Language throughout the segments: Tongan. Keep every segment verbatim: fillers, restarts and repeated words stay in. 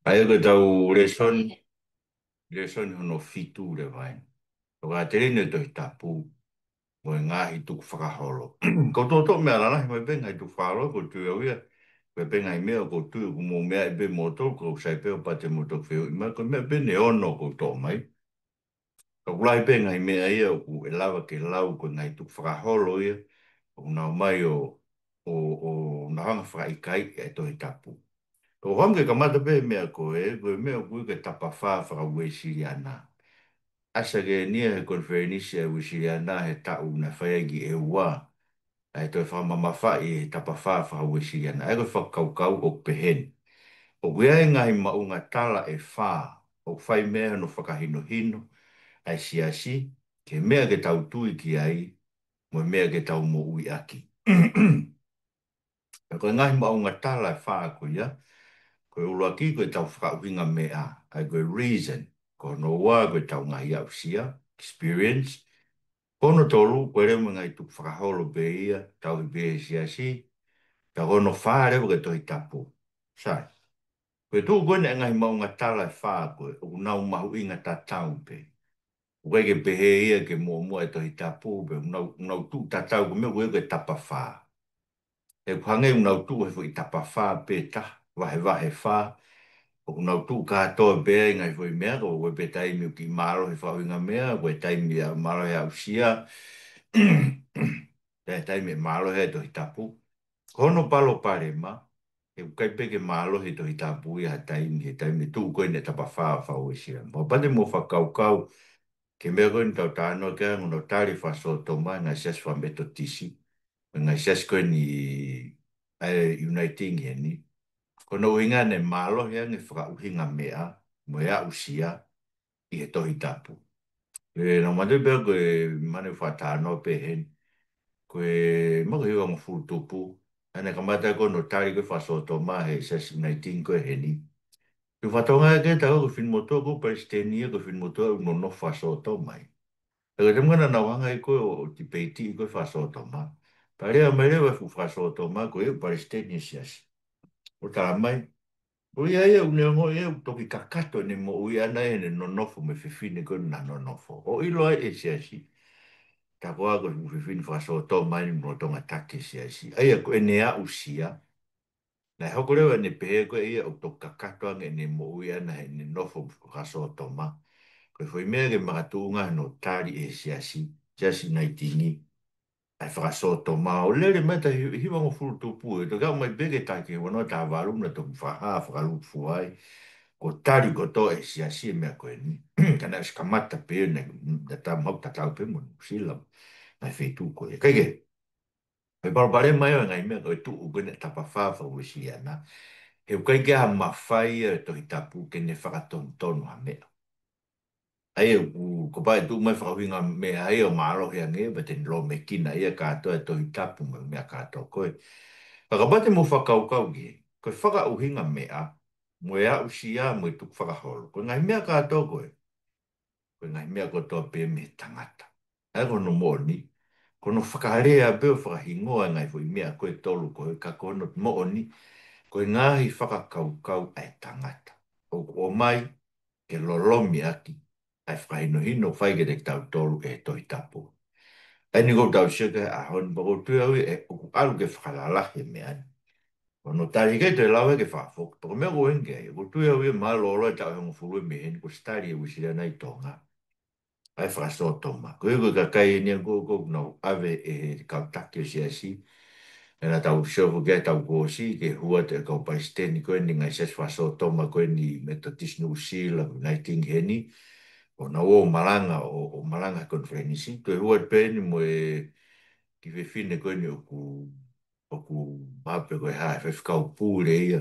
ʻA ia ko ʻetau lēsoni, lēsoni hono fitu leva eni. Tokāteline Tohi Tapu, mo e ngaahi tukufakaholo. Ko e toʻotoʻo meʻa lalahi mai pē ngaahi tukufakaholo, ʻoku ou tui au ia, ko e pē ngaahi meʻa ʻoku ou tui ʻoku mou meaʻi pē moutolu, ʻoku ou sai pē ʻo pehē atu kiate kimoutolu ke fehuʻi mai, ko e meʻa pē ʻeni ʻe ono ʻoku ou toʻo mai. Ka ʻoku lahi pē ngaahi meʻa ia ʻoku ʻe lava ke lau ko e ngaahi tukufakaholo ia, ʻoku nau ō mai ʻo, ʻo, ʻo nau hanga ʻo fakaʻikaiʻi e Tohi Tapu. Ka ʻoku ou fakaʻamu ke kamata pē he meʻa ko ē, ko e meʻa ʻoku ui ko e tapafā faka-Uēsiliana. ʻAsi ange eni ia he konifelenisi ʻa e Uēsiliana he taʻu naʻe fai ai ki ʻEua, ʻa e toe fakamamafaʻi e tapafā faka-Uēsiliana. ʻA ia ko e fakakaukau ʻoku pehē ni. ʻOku ʻi ai e ngaahi maʻuʻanga tala ʻe fā, ʻoku fai mei ai hono fakahinohino ʻa e siasi, ki he meʻa ke tau tui ki ai, mo e meʻa ke tau moʻui ʻaki. Ko e ngaahi maʻuʻanga tala ʻe fā ko ia, ko e ʻuluaki ko ʻetau fakaʻuhinga meʻa, ʻa ia ko e reason, ko hono ua ko ʻetau ngaahi aʻusia, experience, ko hono tolu, ko e lele mo e ngaahi tukufakaholo pē ia, tauhi pē he siasi, ka ko hono fā leva ko e Tohi Tapu. Sai. Ko e tuʻu ko eni e ngaahi maʻuʻanga tala ʻe fā ko ē, ʻoku nau mahuʻinga tatau pē. ʻOku ʻikai ke pehē ia ke muʻomuʻa e Tohi Tapu, pea ʻoku nau, nau tuʻu tatau ko e meʻa ko ē ko e tapafā. ʻOku hangē ʻoku nau tuʻu he foʻi tapafā pē taha, vahevahe fā. ʻOku nau tuʻu kātoa pē ai ngaahi foʻi meʻa, ko e pē taimi ʻoku mālohi e fakaʻuhinga meʻa, ko e taimi ʻe mālohi e aʻusia, pea taimi ʻe mālohi ai e Tohi Tapu. Ko hono palopalema, he ʻoku ʻikai pē ke mālohi e Tohi Tapu ia ha taimi, he taimi ʻe tuʻu ko eni e tapafā faka-Uēsiliana. Kapau te mou fakakaukau ki he meʻa ko eni ʻoku tau talanoa ki ai, ʻoku nau tali e fakasōtoma e ngaahi siasi faka-Metotisi, e ngaahi siasi ko eni ʻa e Uniting heni. Ko hono ʻuhinga naʻe mālohi ange e fakaʻuhinga meʻa, mo e aʻusia, ʻi he Tohi Tapu. ʻE, naʻa mou manatuʻi pē ko e meʻa naʻe fakatalanoa pē heni. Ko e, mahalo ko e hivangofulu tupu. Naʻe kamata ko hono tali ko ē e fakasōtoma he siasi Uniting ko ē heni. Ko e fatongia ke tau ko e finemotuʻa ko e palesiteni ia ko e finemotuʻa ʻoku nonofo fakasōtoma ai. He ko e taimi naʻa nau hanga ai ko ē ʻo tipeitiʻi ko ē e fakasōtoma. Pea lea mai leva e fuʻu fakasōtoma ko e palesiteni e siasi. ʻO tala mai, ʻo ia ia ʻoku neongo ia ʻoku toki kakato ʻene moʻui ʻana ʻi heʻene nonofo mo e fefine ko ē naʻa nau nonofo. ʻO ʻilo ai e siasi. Tā ko ā ko e fuʻu fefine fakasōtoma eni ʻoku lolotonga taki e siasi. ʻA ia ko ʻene aʻusia. Naʻe hoko leva ʻene pehē ko ē ia ʻoku toki kakato ange ʻene moʻui ʻana heʻene nofo fakasōtoma. Ko e foʻi meʻa ke makatuʻunga hono tali ʻe he siasi, siasi Uniting, ʻa e fakasōtoma ʻo lele mai tahi hivangofulu tupu ē, toki aʻu mai pē ki he taha hiva noa taha valu naʻa toki fakahā fakalūkufua ai. Ko e tali kotoa ʻe he siasi e meʻa ko eni. Ka naʻe ʻosi kamata pē, naʻe, naʻe tā maʻu tatau pē mo Nuʻusila, ngaahi feituʻu ko ē. Kae kehe, ko e palopalema ia ʻo e ngaahi meʻa ko e tuʻu ko eni e tapafā faka-Uēsiliana. He ʻoku ʻikai ke ʻi ai ha mafai ʻa e Tohi Tapu ke ne fakatonutonu ha meʻa. ʻA ia ʻoku, kapau ʻe tuʻu mai e fakaʻuhinga meʻa ia ʻo mālohi ange, pea te ne lōmekina ia kātoa e Tohi Tapu mo e meʻa kātoa ko ē. Ka kapau te mou fakakaukau ki he, ko e fakaʻuhinga meʻa, mo e aʻusia, mo e tukufakaholo. Ko e ngaahi meʻa kātoa ko ē. Ko e ngaahi meʻa kotoa pē mei he tangata. ʻA ia ko hono moʻoni, ko hono fakalea pē ʻo fakahingoa e ngaahi foʻi meʻa ko ē ʻe tolu ko ē, ka ko hono moʻoni, ko e ngaahi fakakaukau ʻa e tangata. ʻOku ʻomai ke lolomi ʻaki ʻa e fakahinohino ʻoku fai kiate kitautolu ʻe he Tohi Tapu. ʻA eni ʻoku tau sio ki ai he ʻaho ni, pea ʻoku ou tui au ia ʻoku ʻalu ke fakalalahi e meʻa ni. Ko hono tali ʻikai toe lava ke fakafoki, pea ko e meʻa ʻoku ou ʻi heni ki ai, ʻoku ou tui au ia mahalo ʻe loloa e taʻu ʻe hongofulu mei heni kuo ʻosi tali ʻe he Uēsiliana ʻi Tonga ʻa e fakasōtoma. Ko ia ko e kakai eni ia ʻoku, ʻoku nau ʻave ʻe he kau taki ʻo e siasi. Naʻa tau sio foki ki ai he taʻu kuo ʻosi, ki he hū atu e kau palesiteni ko eni e ngaahi siasi fakasōtoma ko eni, Metotisi Nuʻusila, Uniting heni. ʻO nau ō ʻo malanga, ʻo, ʻo malanga he konifelenisi. Toe hū atu pē eni mo e kiʻi fefine ko eni ʻoku, ʻoku mape ko e hā, e faifekau pule ia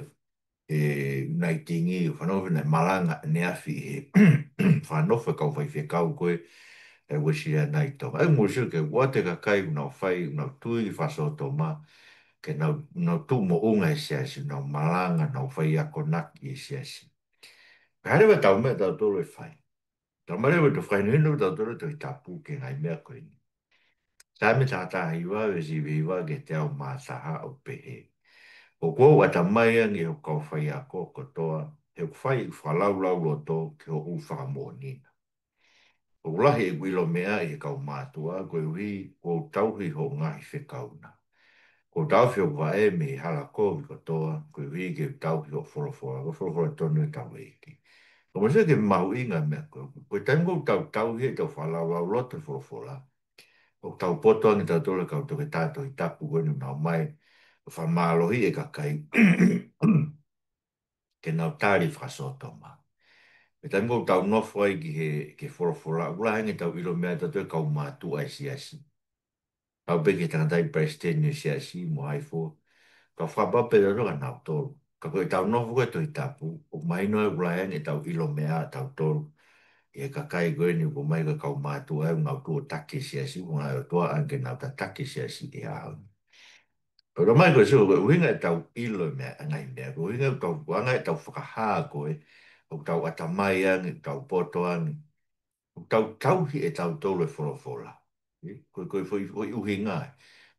ʻe Uniting, ʻo fanongo naʻe malanga ʻaneafi he fanongo e kau faifekau ko ē ʻa e Uēsiliana ʻi Tonga. ʻA ia mou sio ki ai, ʻoku ʻoatu e kakai ʻoku nau fai, ʻoku nau tui ki he fakasōtoma, ke nau, nau tuʻu moʻunga he siasi, nau malanga, nau fai akonaki he siasi. Pea hā leva ʻetau meʻa ʻatautolu ʻe fai. Tau mālie ʻo fakahinohino kitautolu ʻe he Tohi Tapu ki he ngaahi meʻa ko eni. Saame taha taha hiva, veesi hiva hiva ki he teau mā taha ʻoku pehē: ʻOku ou ʻatamai ange ʻi hoku kau faiako kotoa, he ʻoku fai ʻeku fakalaulauloto ki hoʻo fakamoʻoni na. ʻOku lahi ʻeku ʻilo meʻa ʻi he kau mātuʻa, koeʻuhi kuo u tauhi hoʻo ngaahi fekau na. Kuo u taʻofi hoku vaʻe mei he hala kovi kotoa, koeʻuhi ke u tauhi hoʻo folofola, ko e folofola tonu ʻa hotau ʻEiki. Ka mou sio ki he mahuʻinga e meʻa ko ē, ko e taimi ʻoku tau tauhi ʻetau fakalaulauloto he folofola, ʻoku tau poto ange tautolu he kau toketā Tohi Tapu ko eni ʻoku nau ō mai ʻo fakamālohiʻi e kakai ke nau tali fakasōtoma. He taimi ʻoku tau nofo ai ki he, ki he folofola, ʻoku lahi ange ʻetau ʻilo meʻa tautolu he kau mātuʻa e siasi. Tau pehē ki he tangataʻi palesiteni e siasi mo hai fua. Ka fakapapau pē tautolu kia nautolu. Ka ko ʻetau nofo ko ē he Tohi Tapu, ʻoku mahino ai ʻoku lahi ange ʻetau ʻilo meʻa ʻatautolu ʻi he kakai ko eni ʻoku ō mai ko e kau mātuʻa ʻoku nau tuʻo taki e siasi, ʻoku ngaahi ʻOtua ange ke nau tataki e siasi ʻi he ʻaho ni. Ko e ʻomai ko e sio, ko e ʻuhinga ʻetau ʻilo e meʻa, ngaahi meʻa, ko e ʻuhinga ʻetau, ko e anga ʻetau fakahā ko ē, ʻoku tau ʻatamai ange, ʻoku tau poto ange, ʻoku tau tauhi ʻe tautolu e folofola. Ē, ko e, ko e foʻi, foʻi ʻuhinga ē.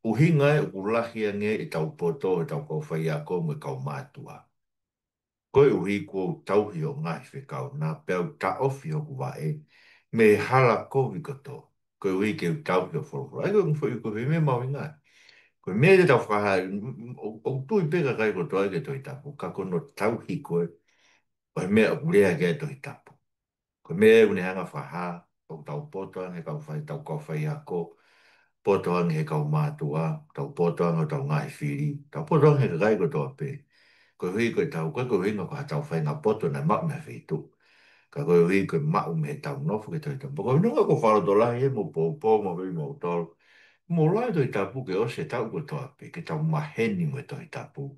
ʻUhinga ē ʻoku lahi ange ʻetau poto, ʻetau kau faiako mo e kau mātuʻa. Koeʻuhi kuo u tauhi hoʻo ngaahi fekau na, pea u taʻofi hoku vaʻe mei he hala kovi kotoa, koeʻuhi ke u tauhi hoʻo folofola. ʻA ia ko e foʻi, ko e foʻi meʻa mahuʻinga ē. Ko e meʻa te tau fakahā, m-, m-, ʻo, ʻoku tui pē e kakai kotoa ki he Tohi Tapu, ka ko hono tauhi ko ē, ʻo e meʻa ʻoku lea ki ai e Tohi Tapu. Ko e meʻa ʻoku ne hanga ʻo fakahā, ʻoku tau poto ange he kau fai, tau kau faiako, poto ange he kau mātuʻa, tau poto ange hotau ngaahi fili, tau poto ange he kakai kotoa pē. Koeʻuhi ko ʻetau, ko e, ko e ʻuhinga ko haʻatau faʻahinga poto naʻe maʻu mei ha feituʻu. Ka koeʻuhi ko e maʻu mei heʻetau nofo ki he Tohi Tapu. Ko e ʻuhinga ʻoku ou fakalotolahi ai mo poupou mo vei mo tolu. Mou lau e Tohi Tapu ke ʻosi e taʻu kotoa pē, ke tau maheni mo e Tohi Tapu.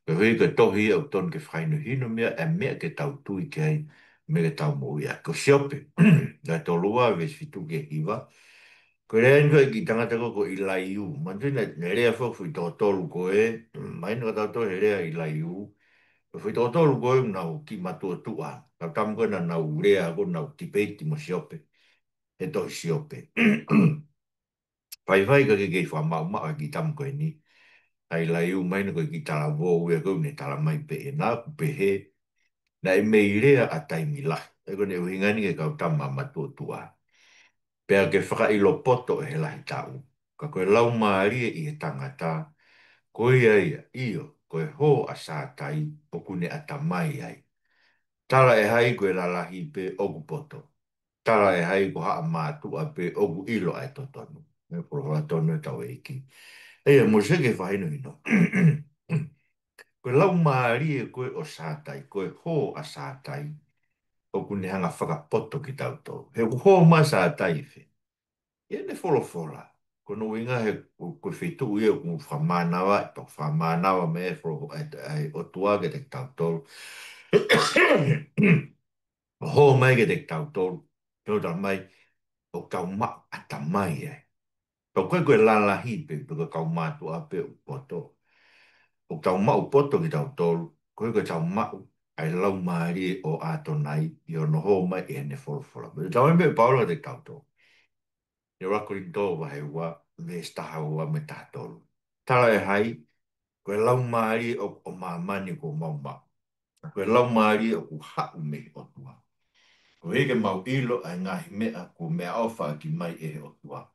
Koeʻuhi ko e tohi ia ʻoku totonu ke fakahinohino mai e meʻa ke tau tui ki ai, meʻa ke tau moʻui ʻaki. Ko Siope, vahe tolu ua, veesi fitu ki he hiva. Ko e lea eni ko ē ki he tangata ko ē ko ʻIlaiū. Manatuʻi naʻe, naʻe lea foki e foʻi toko tolu ko ē, mahino kia tautolu he lea ʻa ʻIlaiū. Ko e foʻi toko tolu ko ē ʻoku nau kiʻi matuʻotuʻa. Kau tama ko ē naʻa nau lea, ko ʻenau tipeiti mo Siope he tohi Siope. Faifai ka ke kei fakamaʻumaʻu e kiʻi tama ko eni. ʻA ʻIlaiū mahino ko e kiʻi talavou ia ko ē ʻoku ne talamai pē ʻe ia, naʻa ku pehē, naʻe mei lea ʻa taimi lahi. ʻA ia ko ʻene ʻuhinga eni ki he kau tama matuʻotuʻa. Pea ke fakaʻilo poto ʻe he lahi taʻu. Ka ko e laumālie ʻi he tangata, ko ia ia, ʻio, ko e hō ʻa Sātai ʻoku ne ʻatamai ai. Tala ʻe hai ko e lalahi pē ʻoku poto. Tala ʻe hai ko haʻa mātuʻa pē ʻoku ʻilo ʻa e totonu. Meʻa folofola tonu ʻa hotau ʻEiki. ʻA ia, mou sio ki he fakahinohino. Ko e laumālie ko ē ʻo Sātai, ko e hō ʻa Sātai, ʻoku ne hanga ʻo fakapoto kitautolu. He ʻoku hō mai ʻa Sātai ʻi fē? ʻI heʻene folofola. Ko hono ʻuhinga he ko, ko e feituʻu ia ʻoku fakamānava, ʻoku fakamānava mai e folo-, ʻa e, ʻa e ʻOtua kiate kitautolu. Hō mai kiate kitautolu, ke ʻoua talamai, ʻoku tau maʻu ʻatamai ai. Pea ʻoku ʻikai ko e lalahi pē, pe ko e kau mātuʻa pē ʻoku poto. ʻOku tau maʻu poto kitautolu, koeʻuhi ko ʻetau maʻu ʻa e laumālie ʻo ʻAtonai ʻi hono hō mai ʻi heʻene folofola. Pea talamai pē ʻe Paula kiate kitautolu. ʻI he ʻuluaki Kolinitō vahe ua, veesi taha ua mo e taha tolu. Tala ʻe hai, ko e laumālie ʻo, ʻo māmani kuo mau maʻu. Ko e laumālie ʻoku haʻu mei he ʻOtua. Koeʻuhi ke mau ʻilo ʻa e ngaahi meʻa kuo meʻaʻofa ʻaki mai ʻe he ʻOtua.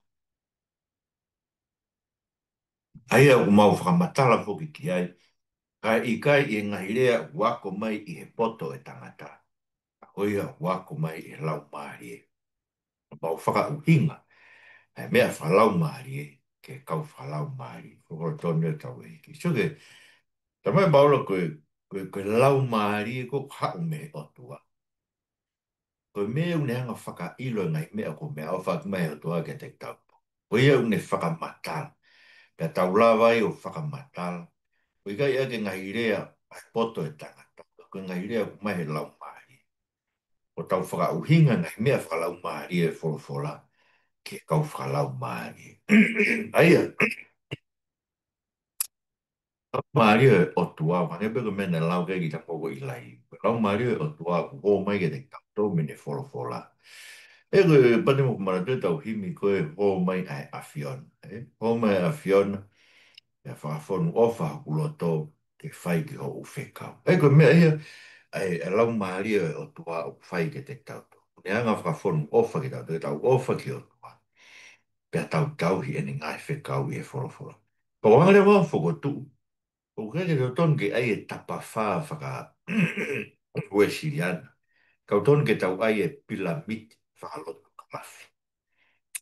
ʻA ia ʻoku mau fakamatala foki ki ai, kae ʻikai ʻi he ngaahi lea ʻoku ako mai ʻi he poto ʻo e tangata. Ka ko ia ʻoku ako mai ʻi he laumālie. Mau fakaʻuhinga ʻa e meʻa fakalaumālie ki he kau fakalaumālie. Folofola tonu ʻa hotau ʻEiki. Sio ki he, talamai ʻe Paula ko e, ko e, ko e laumālie ko ē ʻoku haʻu mei he ʻOtua. Ko e meʻa ʻoku ne hanga ʻo fakaʻilo e ngaahi meʻa kuo meʻaʻofa ʻaki mai ʻe he ʻOtua kiate kitautolu. Ko ia ʻoku ne fakamatala. Pea tau lava ai ʻo fakamatala. ʻOku ʻikai ʻaki e ngaahi lea ʻa e poto ʻo e tangata. Ko e ngaahi lea ʻoku ʻomai ʻe he laumālie. ʻO tau fakaʻuhinga e ngaahi meʻa fakalaumālie ʻo e folofola ki he kau fakalaumālie. ʻA ia, laumālie ʻo e ʻOtua, hangē pē ko e meʻa naʻe lau ki ai e kiʻi tama ko ē ko ʻIlaiū. Ko e laumālie ʻo e ʻOtua ʻoku hō mai kiate kitautolu mei heʻene folofola. ʻE ko e pati mo manatuʻi ʻetau himi ko e Hō Mai ʻa e ʻAfiona. Ē? Hō Mai ʻa e ʻAfiona, pea fakafonu ʻofa hoku loto ke fai ki hoʻo fekau. ʻE ko e meʻa ia, ʻa e, ʻa e laumālie ʻo e ʻOtua ʻoku fai kiate kitautolu. Ne hanga fakafonu ʻofa kitautolu, ke tau ʻofa ki he ʻOtua. Pea tau tauhi ʻene ngaahi fekau ʻi he folofola. Pea ʻoku hanga leva ʻo fokotuʻu, ʻoku ʻikai ke totonu ke ʻai e tapafā faka-Uēsiliana. Ka ʻoku totonu ke tau ʻai e pilamiti fakalotokalafi.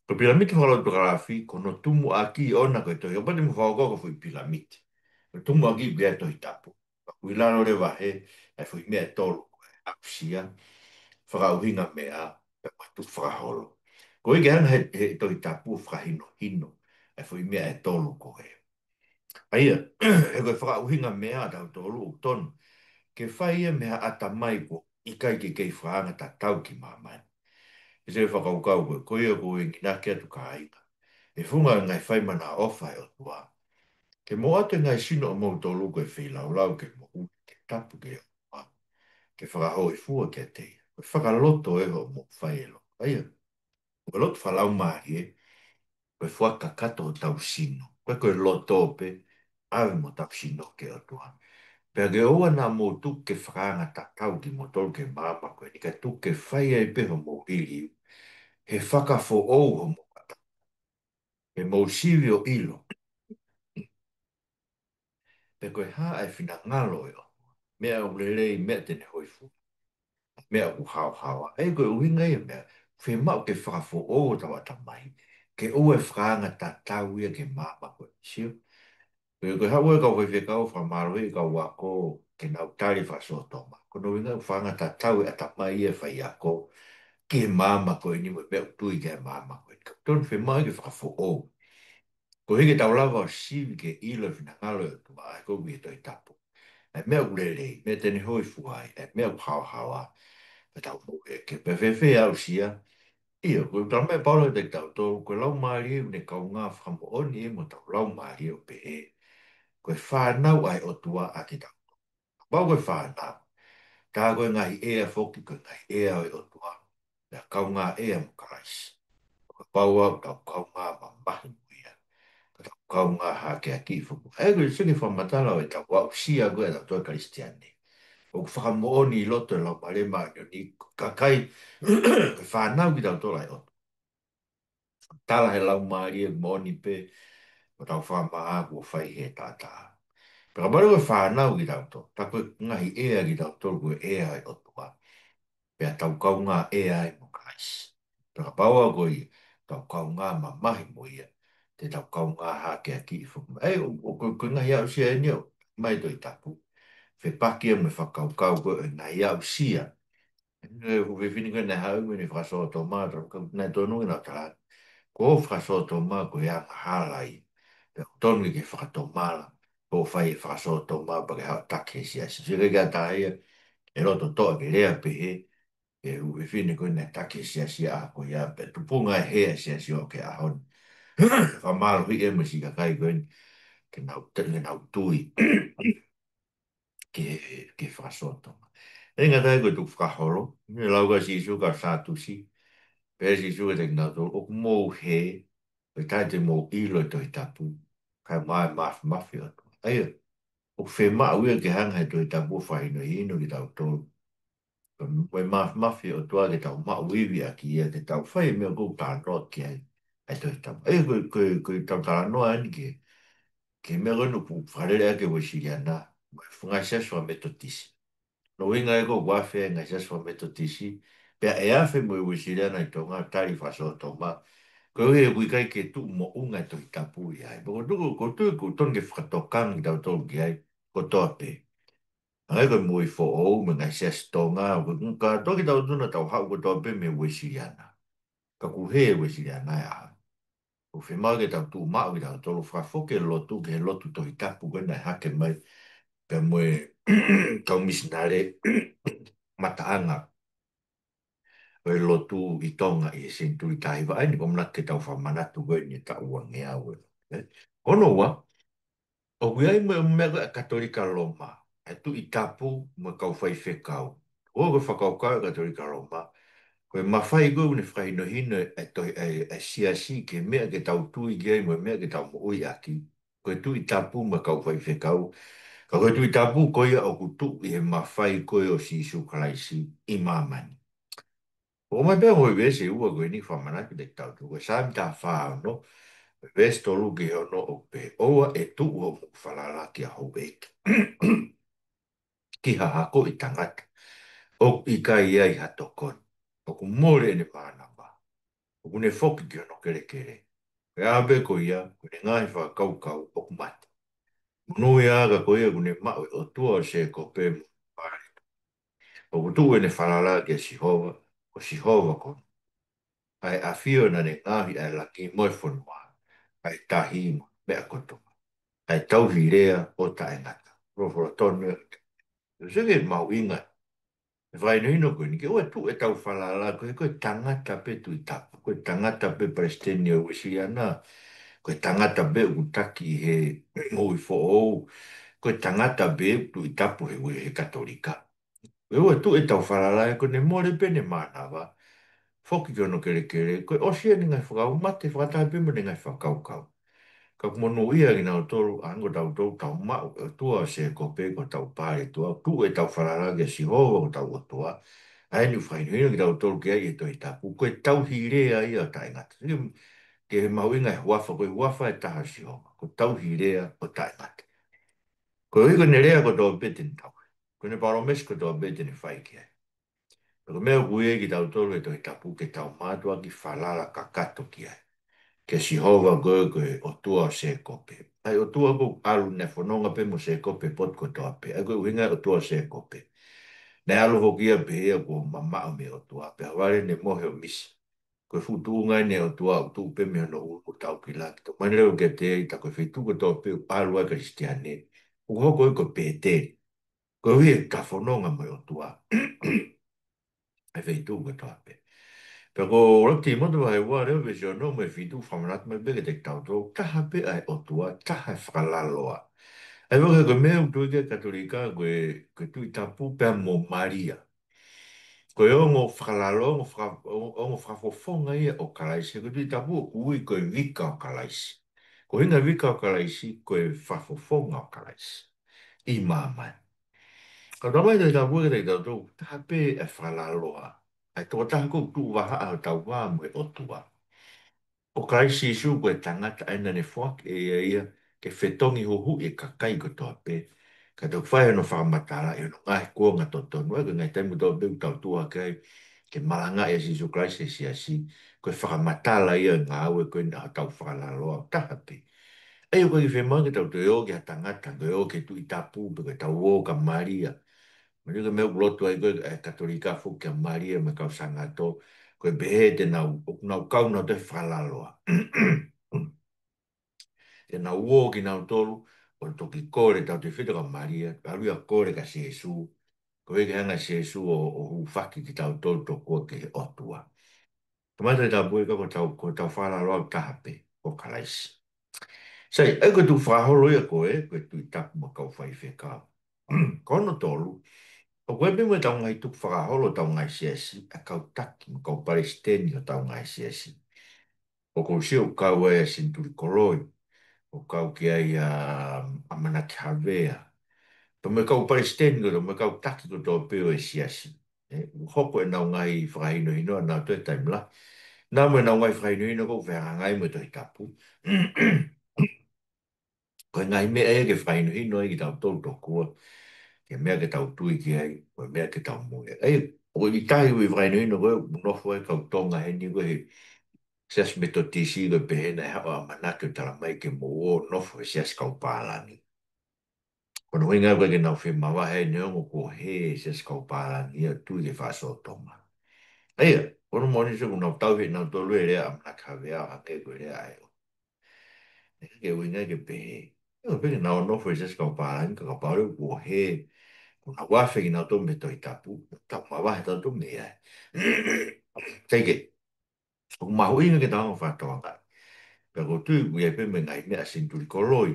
Ko e pilamiti fakalotokalafi, ko hono tumuʻaki ʻona ko e tohi, ʻoua te mou fakakaukau ko e foʻi pilamiti. Ko e tumuʻaki pē ʻa e Tohi Tapu. Pea ʻoku ʻi lalo leva he, ʻa e foʻi meʻa ʻe tolu ko e aʻusia, fakaʻuhinga meʻa, pea mo e tukufakaholo. Koeʻuhi ke hanga he, he Tohi Tapu ʻo fakahinohino ʻa e foʻi meʻa ʻe tolu ko ē. ʻA ia, he ko e fakaʻuhinga meʻa ʻatautolu ʻoku totonu ke fai ia mei ha ʻatamai kuo ʻikai ke kei fakaanga tatau ki māmani. ʻE se fakakaukau ko e, ko ia ʻoku ou enginaki atu kāinga, ʻi he funga ʻo e ngaahi fai manaʻofa ʻa e ʻOtua, ke mou ʻoatu e ngaahi sino ʻomoutolu ko e feilaulau ke moʻui, ke tapu ki he ʻOtua, ke fakahōifua kiate ia. Ko e fakaloto ē hoʻomou fai e lotu. ʻA ia, ko e lotu fakalaumālie, ko e fuakakato hotau sino. Ko e, ko e loto pē, ʻave mo hotau sino ki he ʻOtua. Pea ke ʻoua naʻa mou tuku ke fakaanga tatau kimoutolu ki he maama ko eni, ka tuku ke fai ai pē hoʻomou liliu he fakafoʻou homou ʻatamai. Ke mou sivi ʻo ʻilo pe ko e hā ʻa e finangalo ʻo e ʻOtua. Meʻa ʻoku lelei, meʻa te ne hōifua, meʻa ʻoku haohaoa. ʻA ia ko e ʻuhinga ia e meʻa, fiemaʻu ke fakafoʻou hotau ʻatamai, ke ʻoua ʻe fakaanga tatau ia ki he maama ko eni, sio? Ko e, ko e haʻu e kau faifekau fakamālohiʻi e kau ako ke nau tali fakasōtoma, ko hono ʻuhinga ʻoku fakaanga tatau e ʻatamai ia e faiako ki he maama ko eni mo e meʻa ʻoku tui ki ai e maama ko eni. Ka ʻoku totonu, fiemaʻu ke fakafoʻou. Koeʻuhi ke tau lava ʻo sivi ke ʻilo e finangalo ʻo e ʻOtua, ʻa ia ʻoku ʻi he Tohi Tapu. ʻA e meʻa ʻoku lelei, meʻa te ne hōifua ai, ʻa e meʻa ʻoku haohaoa, pea tau moʻui ʻaki. Pea fēfē e aʻusia? ʻIo, ko e talamai ʻe Paula kiate kitautolu, ko e laumālie ʻoku ne kaungā fakamoʻoni ia mo hotau laumālie ʻo pehē, ko e fānau ʻa e ʻOtua ʻa kitautolu. Kapau ko e fānau, tā ko e ngaahi ʻea foki, ko e ngaahi ʻea ʻo e ʻOtua, pea kaungā ʻea mo Kalaisi. Kapau ʻoku tau kaungā mamahi mo ia, ka tau kaungā hākeakiʻi foki. ʻA ia ko e seke fakamatala ʻo ʻetau aʻusia ko ē ʻatautolu Kalisitiane. ʻOku fakamoʻoni ʻi loto e Laumālie Māʻoniʻoni, kakai, ko e fānau kitautolu ʻa e ʻOtua. Tala he laumālie moʻoni pē, ko hotau fakamaʻa kuo fai he taʻataʻa. Pea kapau ko e fānau kitautolu, tā ko e ngaahi ʻea kitautolu ko e ʻea ʻa e ʻOtua, pea tau kaungā ʻea ai mo Kalaisi. Pea kapau ʻoku tau kaungā mamahi mo ia, te tau kaungā hākeakiʻi foki. ʻA ia, ʻo, ʻo, ko, ko e ngaahi aʻusia eni ʻoku mai he Tohi Tapu, fepaki ia mo e fakakaukau ko ē ʻo e ngaahi aʻusia. ʻE, ʻoku fefine ko ē naʻe haʻu mo ʻene fakasōtoma, tau ka naʻe tonu ke nau tala, ko e fakasōtoma ko e angahala ia. Pea ʻoku tonu ke ke fakatomala, ko e fai e fakasōtoma pea ke haʻu ʻo taki he siasi. Sio ki he taha ia, ʻe loto toʻa ke lea pehē, ʻe, ʻoku fefine ko ē naʻe taki he siasi ʻa ko ia, pea tupunga e hē ʻa e siasi ʻo aʻu ki he ʻaho ni. Fakamālohiʻi ʻe he siʻi kakai ko eni, ke nau, ke nau tui ki he, ki he fakasōtoma. ʻE ngata ai ko e tukufakaholo, ne lau ʻa Sīsū ki he kau Sātusi, pehē ʻe Sīsū kiate kinautolu, ʻoku mou hē, ʻo ʻikai te mou ʻilo e Tohi Tapu, kae maʻu e māfimafi ʻo e ʻOtua. ʻA ia, ʻoku fiemaʻu ia ke hanga he Tohi Tapu ʻo fakahinohino kitautolu. Ko e mafimafi ʻo e ʻOtua ke tau maʻu ivi ʻaki ia, ke tau fai e meʻa ʻoku talanoa ki ai ʻa e Tohi Tapu. ʻA ia ko e, ko e, ko ʻetau talanoa eni ki he, ki he meʻa ko eni ʻoku fakalele ʻaki e Uēsiliana mo e ngaahi siasi fakaMetotisi. Ko hono ʻuhinga ia ʻoku afe ai e ngaahi siasi fakaMetotisi, pea ʻe afe mo e Uēsiliana ʻi Tonga, tali fakasōtoma, koeʻuhi he ʻoku ʻikai ke tuʻu moʻunga e Tohi Tapu ia ai. Pea ʻoku ou tui, ʻoku ou tui ʻoku totonu ke fakatokanga kitautolu ki ai kotoa pē. Hangē ko e moʻui foʻou mo e ngaahi siasi Tonga, ʻoku kātoa kitautolu naʻa tau haʻu kotoa pē mei he Uēsiliana. Ka ʻoku hē e Uēsiliana ia. ʻOku fiemaʻu ke tau tuʻu maʻu kitautolu, fakafoki e lotu ki he lotu Tohi Tapu ko ē naʻe hake mai pea mo e kau misinale mataʻanga ʻo e lotu ʻi Tonga ʻi he senituli taha hiva. ʻA ia ko e ʻamanaki ke tau fakamanatu ko eni e taʻu uangeau ē. Ē? Ko hono ua, ʻoku ʻi ai mo e meʻa ko ē ʻa e Katolika Loma, e Tuʻi Tapu mo e kau faifekau. ʻOku ou fakakaukau e Katolika Loma, ko e mafai ko ē ʻoku ne fakahinohino e tohi, e, e siasi ki he meʻa ke tau tui ki ai mo e meʻa ke tau moʻui ʻaki, ko e Tuʻi Tapu mo e kau faifekau. Pea ko e Tuʻi Tapu ko ia ʻoku tuʻu ʻi he mafai ko ē ʻo Sīsū Kalaisi ʻi māmani. ʻOku ʻomai pē ʻa e veesi ʻe ua ko eni ke fakamanatu kiate kitautolu. Ko e Saame taha fā ono, veesi tolu ki he ono ʻoku pehē: ʻOua ʻe tuʻu hoʻomou falala ki ha houʻeiki, ki ha hako ʻi tangata, ʻoku ʻikai ʻi ai ha tokoni, ʻoku mole ʻene mānava, ʻoku ne foki ki hono kelekele. Ko e ʻaho pē ko ia, ko ʻene ngaahi fakakaukau ʻoku mate. Monūʻia ā ka ko ia kuo ne maʻu ʻa e ʻOtua ʻo Sēkope mo e pale. ʻOku tuʻu ʻene falala kia Sihova, ko Sihova ko ʻa e ʻafio naʻa ne ngaohi ʻa e langi mo e fonua, ʻa e tahi mo e meʻa kotoa, ʻa e tauhi lea ʻo taʻengata. Folofola tonu ē. ʻOku ʻikai ke mahuʻinga e fakahinohino ko eni ke ʻoua tuʻu ʻetau falala, ko e, ko e tangata pē Tuʻi Tapu, ko e tangata pē palesiteni ʻo e Uēsiliana, ko e tangata pē ʻoku taki ʻi he Moʻui Foʻou, ko e tangata pē ʻoku Tuʻi Tapu he, he Katolika. ʻOua tuʻu ʻetau falala he ko ʻene mole pē ʻene mānava, foki ki hono kelekele, ko e ʻosi ʻene ngaahi fakakaukau, mate fakataha pē mo ʻene ngaahi fakakaukau. Ka ʻoku monūʻia kinautolu, ʻa ia ko tautolu tau maʻu ʻa e ʻOtua ʻo Sēkope ko hotau pale ʻOtua, tuʻu ʻetau falala kia Sihova ko hotau ʻOtua, ʻa ia ʻoku fakahinohino kitautolu ki ai ʻe he Tohi Tapu, ko e tauhi lea ia ʻo taʻengata. Ke, ke mahuʻinga e huafa, ko e huafa ʻe taha ʻo Sihova, ko e tauhi lea ʻo taʻengata. Koeʻuhi ko ʻene lea kotoa pē te ne tauhi, ko ʻene palōmesi kotoa pē te ne fai ki ai. Pea ko e meʻa ʻoku ui ai kitautolu ʻe he Tohi Tapu ke tau mātuʻaki falala kakato ki ai, kia Sihova ko ē ko e ʻOtua ʻo Sēkope. ʻA e ʻOtua ko ē ʻoku ʻalu, naʻe fononga pē mo Sēkope he potu kotoa pē. ʻA ia ko e ʻuhinga e ʻOtua ʻo Sēkope. Naʻe ʻalu foki ia pē ia kuo mamaʻo mei he ʻOtua, pea vale ne mohe ʻo misi. Ko e fuʻu tuʻunga eni ʻo e ʻOtua ʻoku tuʻu pē mei hono ʻulu ʻo taukilaki. Tau manele ʻo kiate ia, tā ko e feituʻu kotoa pē ʻoku ʻalu ai e Kalisitiane, ʻoku hoko ia ko e pēteli. Koeʻuhi ʻoku ta fononga mo e ʻOtua he feituʻu kotoa pē. Pea ko ʻUluaki Tīmote vahe ua leva veesi ono mo e fitu fakamanatu mai pē kiate kitautolu, taha pē ʻa e ʻOtua, taha e fakalaloa. ʻA ia ko e meʻa ʻoku tui ki ai e Katolika, ko e, ko e Tuʻi Tapu pea mo Malia. Ko e ongo fakalaloa, ongo faka-, ongo, ongo fakafofonga ia ʻo Kalaisi, he ko e Tuʻi Tapu ʻoku ui ko e vika ʻo Kalaisi. Ko e ʻuhinga e vika ʻo Kalaisi, ko e fakafofonga ʻo Kalaisi ʻi māmani. Ka tau mai Tohi Tapu kiate kitautolu, taha pē e fakalaloa, ʻa e tokotaha ʻoku tuʻu vahaʻa hotau vā mo e ʻOtua. ʻO Kalaisi Sīsū ko e tangata ʻa ia naʻa ne foaki ʻe ia ia ke fetongi huhuʻi e kakai kotoa pē, kae toki fai hono fakamatala ʻi hono ngaahi kuonga totonu. ʻA ia ko e ngaahi taimi kotoa pē ʻoku tau tuʻu hake ai ke malangaʻi ʻa Sīsū Kalaisi he siasi, ko e fakamatala ia e ngāue ko eni ʻa hotau fakalaloa, taha pē. ʻA ia ʻoku ʻikai ke fiemaʻu ke tau toe ō ki ha tangata, ko e ō ki he Tuʻi Tapu, pe ko ʻetau ō kia Malia. Malia, ko e meʻa ʻoku lotu ai ko ē e Katolika foki kia Malia mo e kau Sangato, ko e pehē te nau, ʻoku nau kau nautolu he fakalaloa. Te nau ō kinautolu ʻo toki kole, tautefito kia Malia, ʻalu ia ʻo kole kia Sīsū, koeʻuhi ke hanga ʻe Sīsū ʻo, ʻo hūfaki kitautolu tokua ki he ʻOtua. Tau mai Tohi Tapu ē, ka ko hotau, ko hotau fakalaloa ʻoku taha pē, ko Kalaisi. Sai, ʻa ia ko e tukufakaholo ia ko ē, ko e Tuʻi Tapu mo e kau faifekau. Ko hono tolu, ʻoku ʻi ai pē mo ʻetau ngaahi tukufakaholo hotau ngaahi siasi, ʻa e kau taki mo e kau palesiteni hotau ngaahi siasi. ʻOku ou sio ʻoku kau ai ʻa Senituli Koloi, ʻoku kau ki ai ʻa, ʻa ʻAmanaki Havea, pea mo e kau palesiteni kotoa, mo e kau taki kotoa pē ʻo e siasi. ʻE, ʻoku hoko ʻenau ngaahi fakahinohino ʻanautolu he taimi lahi. Naʻa mo ʻenau ngaahi fakahinohino ʻoku fehangahangai mo e Tohi Tapu. Ko e ngaahi meʻa ia ke fakahinohino ai kitautolu tokua, ko e meʻa ke tau tui ki ai, ko e meʻa ke tau moʻui ai. ʻA ia, ʻoku ʻi ai e taha e ʻū fakahinohino ko ē ʻoku nofo ai e kau Tonga heni ko ē he Siasi Metotisi, ko e pehē naʻe haʻu ʻa ʻAmanaki ʻo talamai ke mou ō ʻo nofo he siasi kau pālangi. Ko hono ʻuhinga ko ē ke nau fie mavahe ai neongo kuo hē e siasi kau pālangi ia ʻo tui ki he fakasōtoma. ʻA ia, ko hono moʻoni, sio, ʻoku nau tauhi ʻe nautolu e lea ʻa ʻAmanaki Havea ʻo hangē ko e lea ʻa e ʻOtua. ʻIkai ke ʻuhinga ia ke pehē. ʻIo, pehē ke nau nofo he siasi kau pālangi, ka kapau leva kuo hē, kuo nau afe kinautolu mei he Tohi Tapu, tau mavahe tautolu mei ai. Sai ke, ʻoku mahuʻinga ke tau hanga ʻo fakatokangaʻi. Pea ʻoku ou tui ʻoku ʻi ai pē mo e ngaahi meʻa ʻa Senituli Koloi,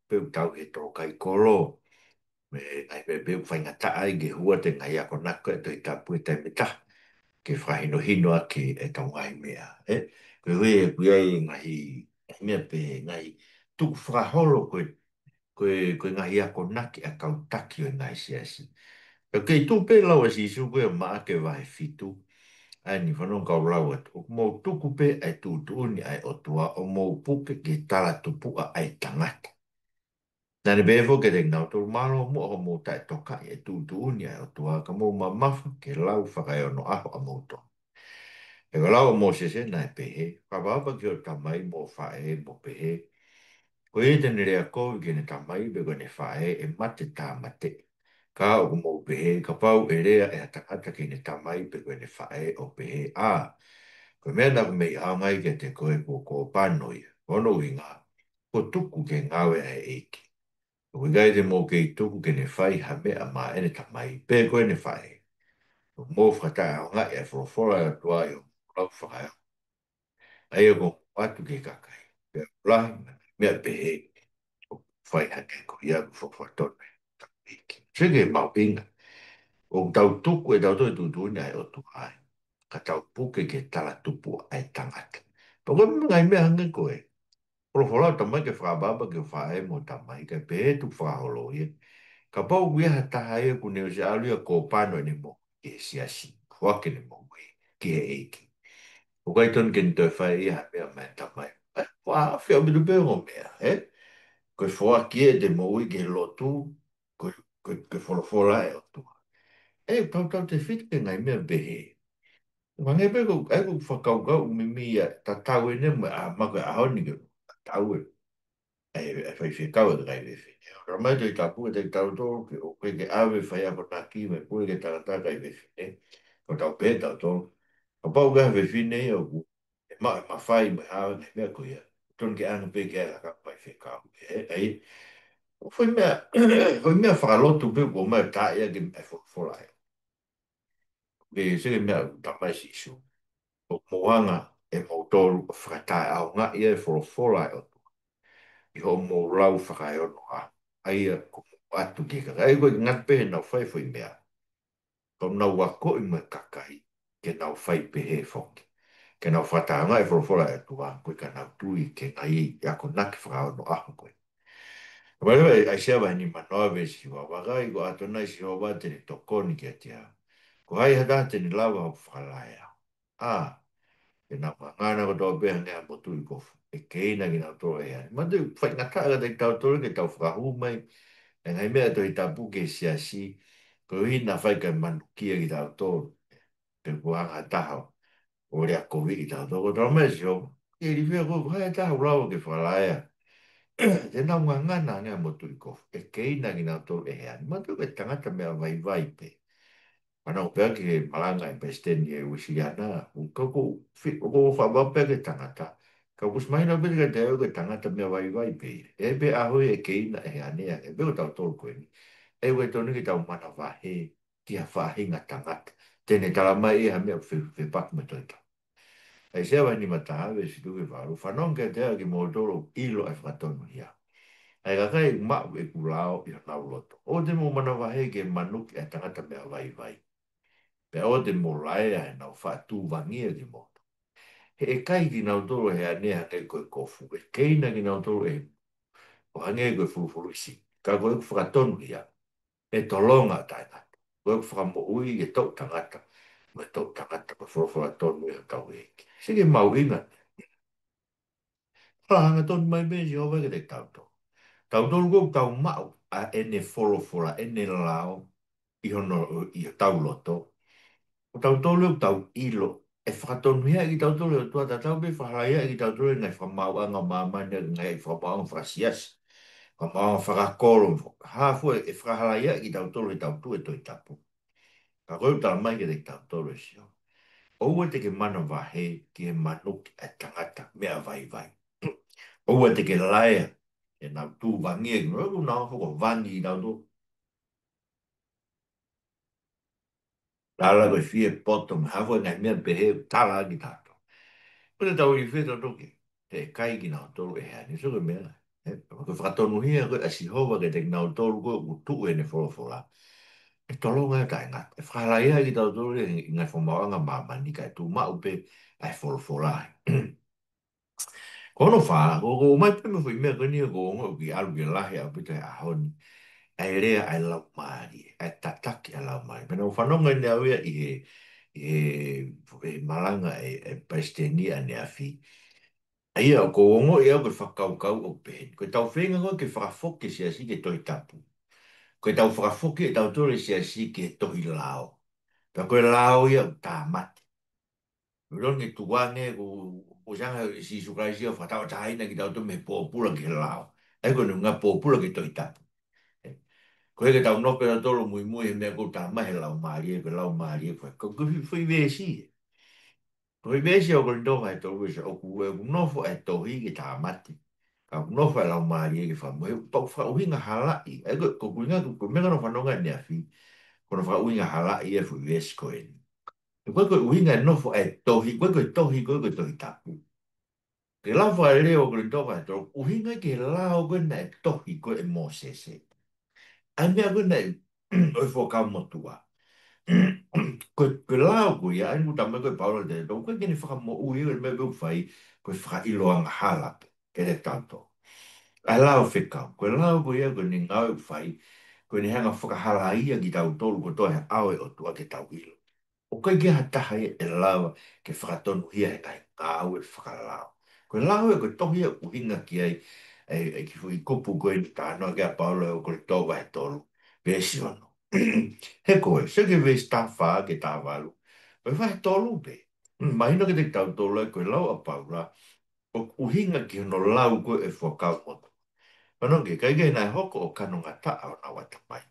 pea ʻoku tauhi ʻe he tō kai kolo, mo e ngaahi meʻa pē ʻoku faingataʻa ai ke hū atu e ngaahi akonaki ʻa e Tohi Tapu he taimi ʻe taha ke fakahinohino ʻaki ʻetau ngaahi meʻa. ʻE, koeʻuhi he ʻoku ʻi ai e ngaahi, ngaahi meʻa pē, ngaahi tukufakaholo ko ē, ko e, ko e ngaahi akonaki ʻa e kau taki ʻo e ngaahi siasi. Ka ʻoku kei tuʻu pē lau ʻa Sīsū ko ē ʻia Maʻake vahe fitu, ʻa eni fanongo kau lau atu: ʻOku mou tuku pē ʻa e tuʻutuʻuni ʻa e ʻOtua, ʻo mou puke ki he talatupuʻa ʻa e tangata. Naʻa ne pehē foki kiate kinautolu: Mālō muʻa hoʻomou taʻetokaʻi e tuʻutuʻuni ʻa e ʻOtua, ka mou mamafa ki he lau fakaeonoʻaho ʻamoutolu. He ko e lau ʻa Mōsese naʻe pehē: Fakaʻapaʻapa ki hoʻo tamai mo e faʻē, mo pehē, Ko ia te ne lea kovi ki heʻene tamai pe ko ʻene faʻē, ʻe mate tāmateʻi. Ka ʻoku mou pehē, kapau ʻe lea ʻe ha tangata ki heʻene tamai pe ko ʻene faʻē ʻo pehē, ʻĀ, ko e meʻa naʻa ku mei ʻaonga ai kiate koe, kuo kōpano ia. Ko hono ʻuhinga, kuo tuku ki he ngāue ʻa e ʻEiki. ʻOku ʻikai te mou kei tuku ke ne fai ha meʻa maʻa ʻene tamai pe ko ʻene faʻē. ʻOku mou fakataʻeʻaongaʻi ʻa e folofola ʻa e ʻOtua ʻi hoʻomou lau fakaeonoʻaho, ʻa ia kuo mou ʻoatu ki he kakai. Pea ʻoku lahi e ngaahi meʻa pehē ʻoku fai hake ko ia, ʻoku fakatonutonu ʻe he ʻEiki. Sio ki he mahuʻinga ʻoku tau tuku ʻe tautolu e tuʻutuʻuni ʻa e ʻOtua ai, ka tau puke ki he talatupuʻa ʻa e tangata. Pea ko e ngaahi meʻa hangē ko e folofola ʻa e tamai ke fakaʻapaʻapa ki ho faʻē mo ho tamai, kae pehē tukufakaholo ia. Kapau ʻoku ʻi ai ha taha ia kuo ne ʻosi ʻalu ia ʻo kōpano ʻene moʻui ki he siasi, foaki ʻene moʻui ki he ʻEiki, ʻoku ʻikai totonu ke ne toe fai ia ha meʻa maʻa e tamai. ʻE, ʻoku ʻaofia ʻaupito pē ongo meʻa, ē? Ko e foaki ʻete moʻui ki he lotu, ko e, ko e, ko e folofola ʻa e ʻOtua. ʻE, tautautefito ki he ngaahi meʻa pehē. Hangē pē ko, ʻa ia ko e fakakaukau ʻoku mimi ia, tatau eni mo e ʻaho, ma ko e ʻaho ni ke tatau ē. ʻA e, ʻa e faifekau ʻa e kakai fefine. ʻOku talamai ʻe he Tohi Tapu kiate kitautolu ke ʻoua ʻe ke ʻave faiakonaki mo e pule ki he tangata kakai fefine. Ko ʻetau pehē ʻe tautolu, kapau ko ha fefine ia ʻoku ʻi ai e mafai mo e hā, ngaahi meʻa ko ia, totonu ke ʻoange pē ki ai e lakanga faifekau. ʻE, ʻa ia, ko e foʻi meʻa, foʻi meʻa fakalotu pē ʻoku ʻomai ʻo taaʻi ʻaki e folofola ē. Pea sio ki he meʻa ʻoku talamai ʻe Sīsū: ʻOku mou hanga ʻe moutolu ʻo fakataʻeʻaongaʻi ʻa e folofola ʻa e ʻOtua ʻi hoʻomou lau fakaeonoʻaho, ʻa ia kuo mou ʻoatu ki he kakai. ʻA ia ʻoku ʻikai ngata pē heʻenau fai e foʻi meʻa, ka ʻoku nau akoʻi mo e kakai ke nau fai pehē foki, ke nau fakataʻeʻaongaʻi e folofola ʻa e ʻOtua, koeʻuhi ka nau tui ki he ngaahi akonaki fakaeonoʻaho ko ē. Ka mai leva ʻi ʻAisea vahe nimanoa veesi hiva: Vakai, ko ʻAtonai Sihova te ne tokoni kiate au. Ko hai ha taha te ne lava hoku fakalaea? ʻĀ, te nau ngangana kotoa pē hangē ha motuʻi kofu, ʻe keina kinautolu ʻe he ane. Manatuʻi, faingataʻa kiate kitautolu ke tau fakahū mai e ngaahi meʻa ʻa e Tohi Tapu ki he siasi, koeʻuhi naʻa faifai kae manukia kitautolu. Pe kuo hanga ha taha ʻo lea koviʻi kitautolu. Ko e talamai ʻe Sihova, ʻe ilifia koe, ko hai ha taha ʻoku lava ke fakalaea? Te nau ngangana hangē ha motuʻi kofu, ʻe keina kinautolu ʻe he ane. Manatuʻi ko e tangata meʻa vaivai pē. Fanongo pē ki he malanga ʻa e palesiteni ʻo e Uēsiliana, ʻoku ou fi-, ʻoku ou fakaʻapaʻapa pē ki he tangata. Ka ʻoku ʻosi mahino pē kiate au ko e tangata meʻa vaivai pē. ʻE pē ʻaho ia ʻe keina ʻe he ane, ʻa ia pē ko tautolu ko eni. ʻE ʻoku ʻikai totonu ke tau manavahē ki ha faʻahinga tangata te ne talamai ʻe ia ha meʻa ʻoku fe-, fepaki mo e Tohi Tapu. ʻAisea vahe nima taha veesi fitu ki he valu: Fanongo kiate au, ʻa kimoutolu ʻoku ʻilo ʻa e fakatonuhia, ʻa e kakai ʻoku maʻu ʻeku lao ʻi honau loto. ʻOua te mou manavahē ki he manuki ʻa e tangata meʻa vaivai, pea ʻoua te mou laea heʻenau faʻa tuvangia kimoutolu. He ʻe kai kinautolu ʻe he ane hangē ko e kofu, ʻe keina kinautolu ʻe he, ʻo hangē ko e fulufuluʻi sipi. Ka ko ʻeku fakatonuhia ʻe tolonga ʻo taʻengata. Ko ʻeku fakamoʻui ki he toʻu tangata mo e toʻu tangata, ko e folofola tonu ʻa hotau ʻEiki. Sio ki he mahuʻinga. Tala hangatonu mai pē ʻe Sihova kiate kitautolu. Tautolu ʻoku tau maʻu ʻa ʻene folofola, ʻene lao ʻi hono, ʻi hotau loto. Ko tautolu ʻoku tau ʻilo ʻe fakatonuhia kitautolu ʻe he ʻOtua, tatau pē ʻe fakahalaia kitautolu ʻe he ngaahi fakamaauʻanga ʻo māmani, ngaahi fakamaauʻanga fakasiasi, fakamaauʻanga fakakolo, hā fua ʻe fakahalaia kitautolu heʻetau tui ki he Tohi Tapu. Ka ko e talamai kiate kitautolu ʻe Sihova, ʻoua te ke manavahē ki he manuki ʻa e tangata meʻa vaivai. ʻOua te ke laea heʻenau tuvangia kimoutolu, ʻoku nau hoko ʻo vangi kitautolu. Tala ko e fie poto mo e hā fua e ngaahi meʻa pehē ʻoku tala ʻaki kitautolu. Ko e tau ilifia tautolu ki he, ʻe kai kinautolu ʻe he ane. Sio ki he meʻa, ē, ko e fakatonuhia ko ē ʻa Sihova kiate kinautolu ko ē ʻoku tuʻu ʻene folofola, ʻe tolonga ʻo taʻengata. ʻE fakahalaia kitautolu ʻe he ngaahi fakamaauʻanga ʻo māmani, kae tuʻu maʻu pē ʻa e folofola. Ko Hono fā, ko, ko mai pē mo e foʻi meʻa ko eni ko ʻoku ʻalu ke lahi ʻaupito he ʻaho ni. ʻA e lea ʻa e laumālie, ʻa e tataki ʻa e laumālie. Pea naʻa ku fanongo ʻeni au ia ʻi he, ʻi he, he malanga ʻa e, ʻa e palesiteni ʻaneafi. ʻA ia, ʻoku ou ongoʻi au ko e fakakaukau ʻoku pehē ni. Ko e tau feinga ko ē ke fakafoki e siasi ki he Tohi Tapu. Ko e tau fakafoki ʻe tautolu e siasi ki he tohi lao. Pea ko e lao ia ʻoku tāmate. Lolo nge tuange ko, ko sanga Sīsū Kalaisi ʻo fakatauʻatāina kitautolu mei he pōpula ki he lao. ʻA ia ko e ngaahi pōpula ki he Tohi Tapu. Ko e ke tau nofo pē tautolu muimui he meʻa ko ē ʻoku talamai he laumālie, ko e laumālie ko e, ko, ko e foʻi veesi ē. Ko e veesi ʻa ʻo Kolinitō vahe tolu veesi, ʻoku, ʻoku nofo ʻa e tohi ke tāmate. Ka ʻoku nofo ʻa e laumālie ke fakamoʻui. Pau fakaʻuhinga halaʻi. ʻA ia ko, ko e ʻuhinga ko, ko e meʻa naʻa ku fanongo ʻaneafi. Ko hono fakaʻuhinga halaʻi ʻa e foʻi veesi ko eni. He ko e, ko e ʻuhinga e nofo ʻa e tohi, ko e, ko e tohi, ko e, ko e Tohi Tapu. Ke lava e lea ʻo Kolinitō vahe tolu, ʻuhinga ki he lao ko ē naʻe tohi ko ē ʻe Mōsese. ʻA e meʻa ko ē naʻe ʻo e Fuakava Motuʻa. Ko, ko e lao ko ia, ʻa ia ʻoku talamai ko ē ʻe Paula te tau, ko e ke ne fakamoʻui, ko e meʻa ʻoku fai, ko e fakaʻilo angahala pē, ke le tauto. ʻA e lao fekau, ko e lao ko ia, ko e ngāue ʻoku fai, ko e ne hanga fakahalaia kitautolu kotoa he ʻao ʻo e ʻOtua ke tau ʻilo. ʻOku ʻikai ke ʻi ai ha taha ia ʻe lava ke fakatonuhia he ngaahi ngāue fakalao. Ko e lao ē ko e tohi ia ʻoku ʻuhinga ki ai, ʻa e, ʻa e kiʻi foʻi kupu ko eni talanoa ki ai ʻa Paula ʻi he ʻa Kolinitō vahe tolu, veesi ono. He ko e, sio ki he veesi taha fā ki he taha valu. Ko e vahe tolu pē. Mahino kiate kitautolu ē ko e lau ʻa Paula, ʻoku ʻuhinga ki hono lau ko ē ʻa e Fuakava Motuʻa. Pea naʻe ʻikai ke naʻe hoko ʻo kanongataʻa honau ʻatamai.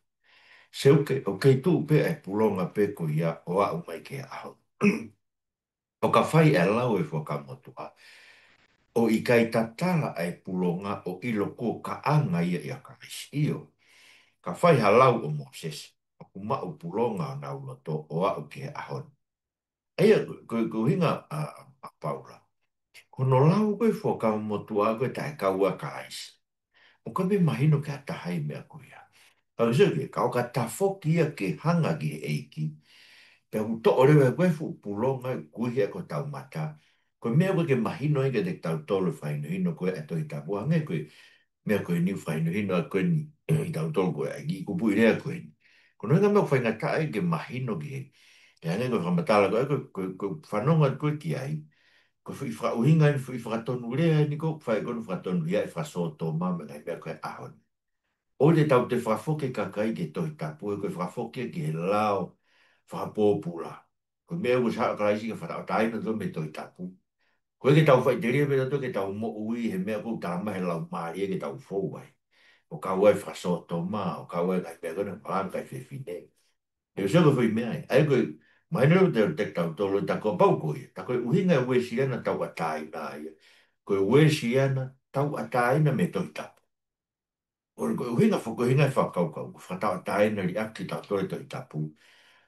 Seuke, ʻoku kei tuʻu pē ʻa e pulonga pē ko ia ʻo aʻu mai ki he ʻaho ni. ʻO ka fai ʻa e lau ʻa e Fuakava Motuʻa, ʻo ʻikai tatala ʻa e pulonga ʻo ʻilo kuo kaʻanga ia ʻia Kalaisi. ʻIo, ka fai ha lau ʻo Mōsese, ʻoku maʻu pulonga honau loto ʻo aʻu ki he ʻaho ni. ʻA ia, ko, ko, ko e ʻuhinga ʻa, ʻa Paula. Ko hono lau ko ē ʻa e Fuakava Motuʻa ko e taʻe kau ʻa Kalaisi. ʻOku ʻikai pē mahino ki ha taha ia e meʻa ko ia. Ka ke sio ki ai, ka ʻo ka tafoki ia ke hanga ki he ʻEiki. Pea ʻoku toʻo leva ko e fuʻu pulonga ʻoku ʻi he ko ʻetau mata. Ko e meʻa ʻoku ʻikai ke mahino ai kiate kitautolu e fakahinohino ko ē ʻa e Tohi Tapu hangē ko e meʻa ko eni ʻoku fakahinohino ʻaki ko eni ʻe kitautolu ko ē ʻa e kiʻi kupuʻi lea ko eni. Ko hono ʻuhinga meʻa ʻoku faingataʻa ai ke mahino ki he, ke hangē ko e fakamatala ko ē, ko, ko, ko e fanongo atu ko ē ki ai, ko e foʻi fakaʻuhinga eni, foʻi fakatonu lea eni ko ē, fai ko ē ʻo fakatonuhia e fakasōtoma mo e ngaahi meʻa ko ē ʻaho ni. ʻOua te tau toe fakafoki e kakai ki he Tohi Tapu, he ko e fakafoki ia ki he lao fakapōpula. Ko e meʻa ʻoku sai ʻa Kalaisi ke fakatauʻatāina tautolu mei he Tohi Tapu. Ko e ke tau faʻiteliha pē tautolu ke tau moʻui he meʻa ʻoku talamai he laumālie ke tau fou ai. ʻO kau ai e fakasōtoma, ʻo kau ai e ngaahi meʻa ko ena, malanga ʻa e fefine. He ʻoku sai ko e foʻi meʻa ia. ʻA ia ko e, mahino leva kiate kitautolu, tā ko e pau ko ia. Tā ko e ʻuhinga e Uēsiliana tauʻatāina ia. Ko e Uēsiliana tauʻatāina mei he Tohi Tapu. ʻO ko e ʻuhinga fo-, ko e ʻuhinga e fakakaukau, ko e fakatauʻatāina liʻaki kitautolu ʻe he Tohi Tapu.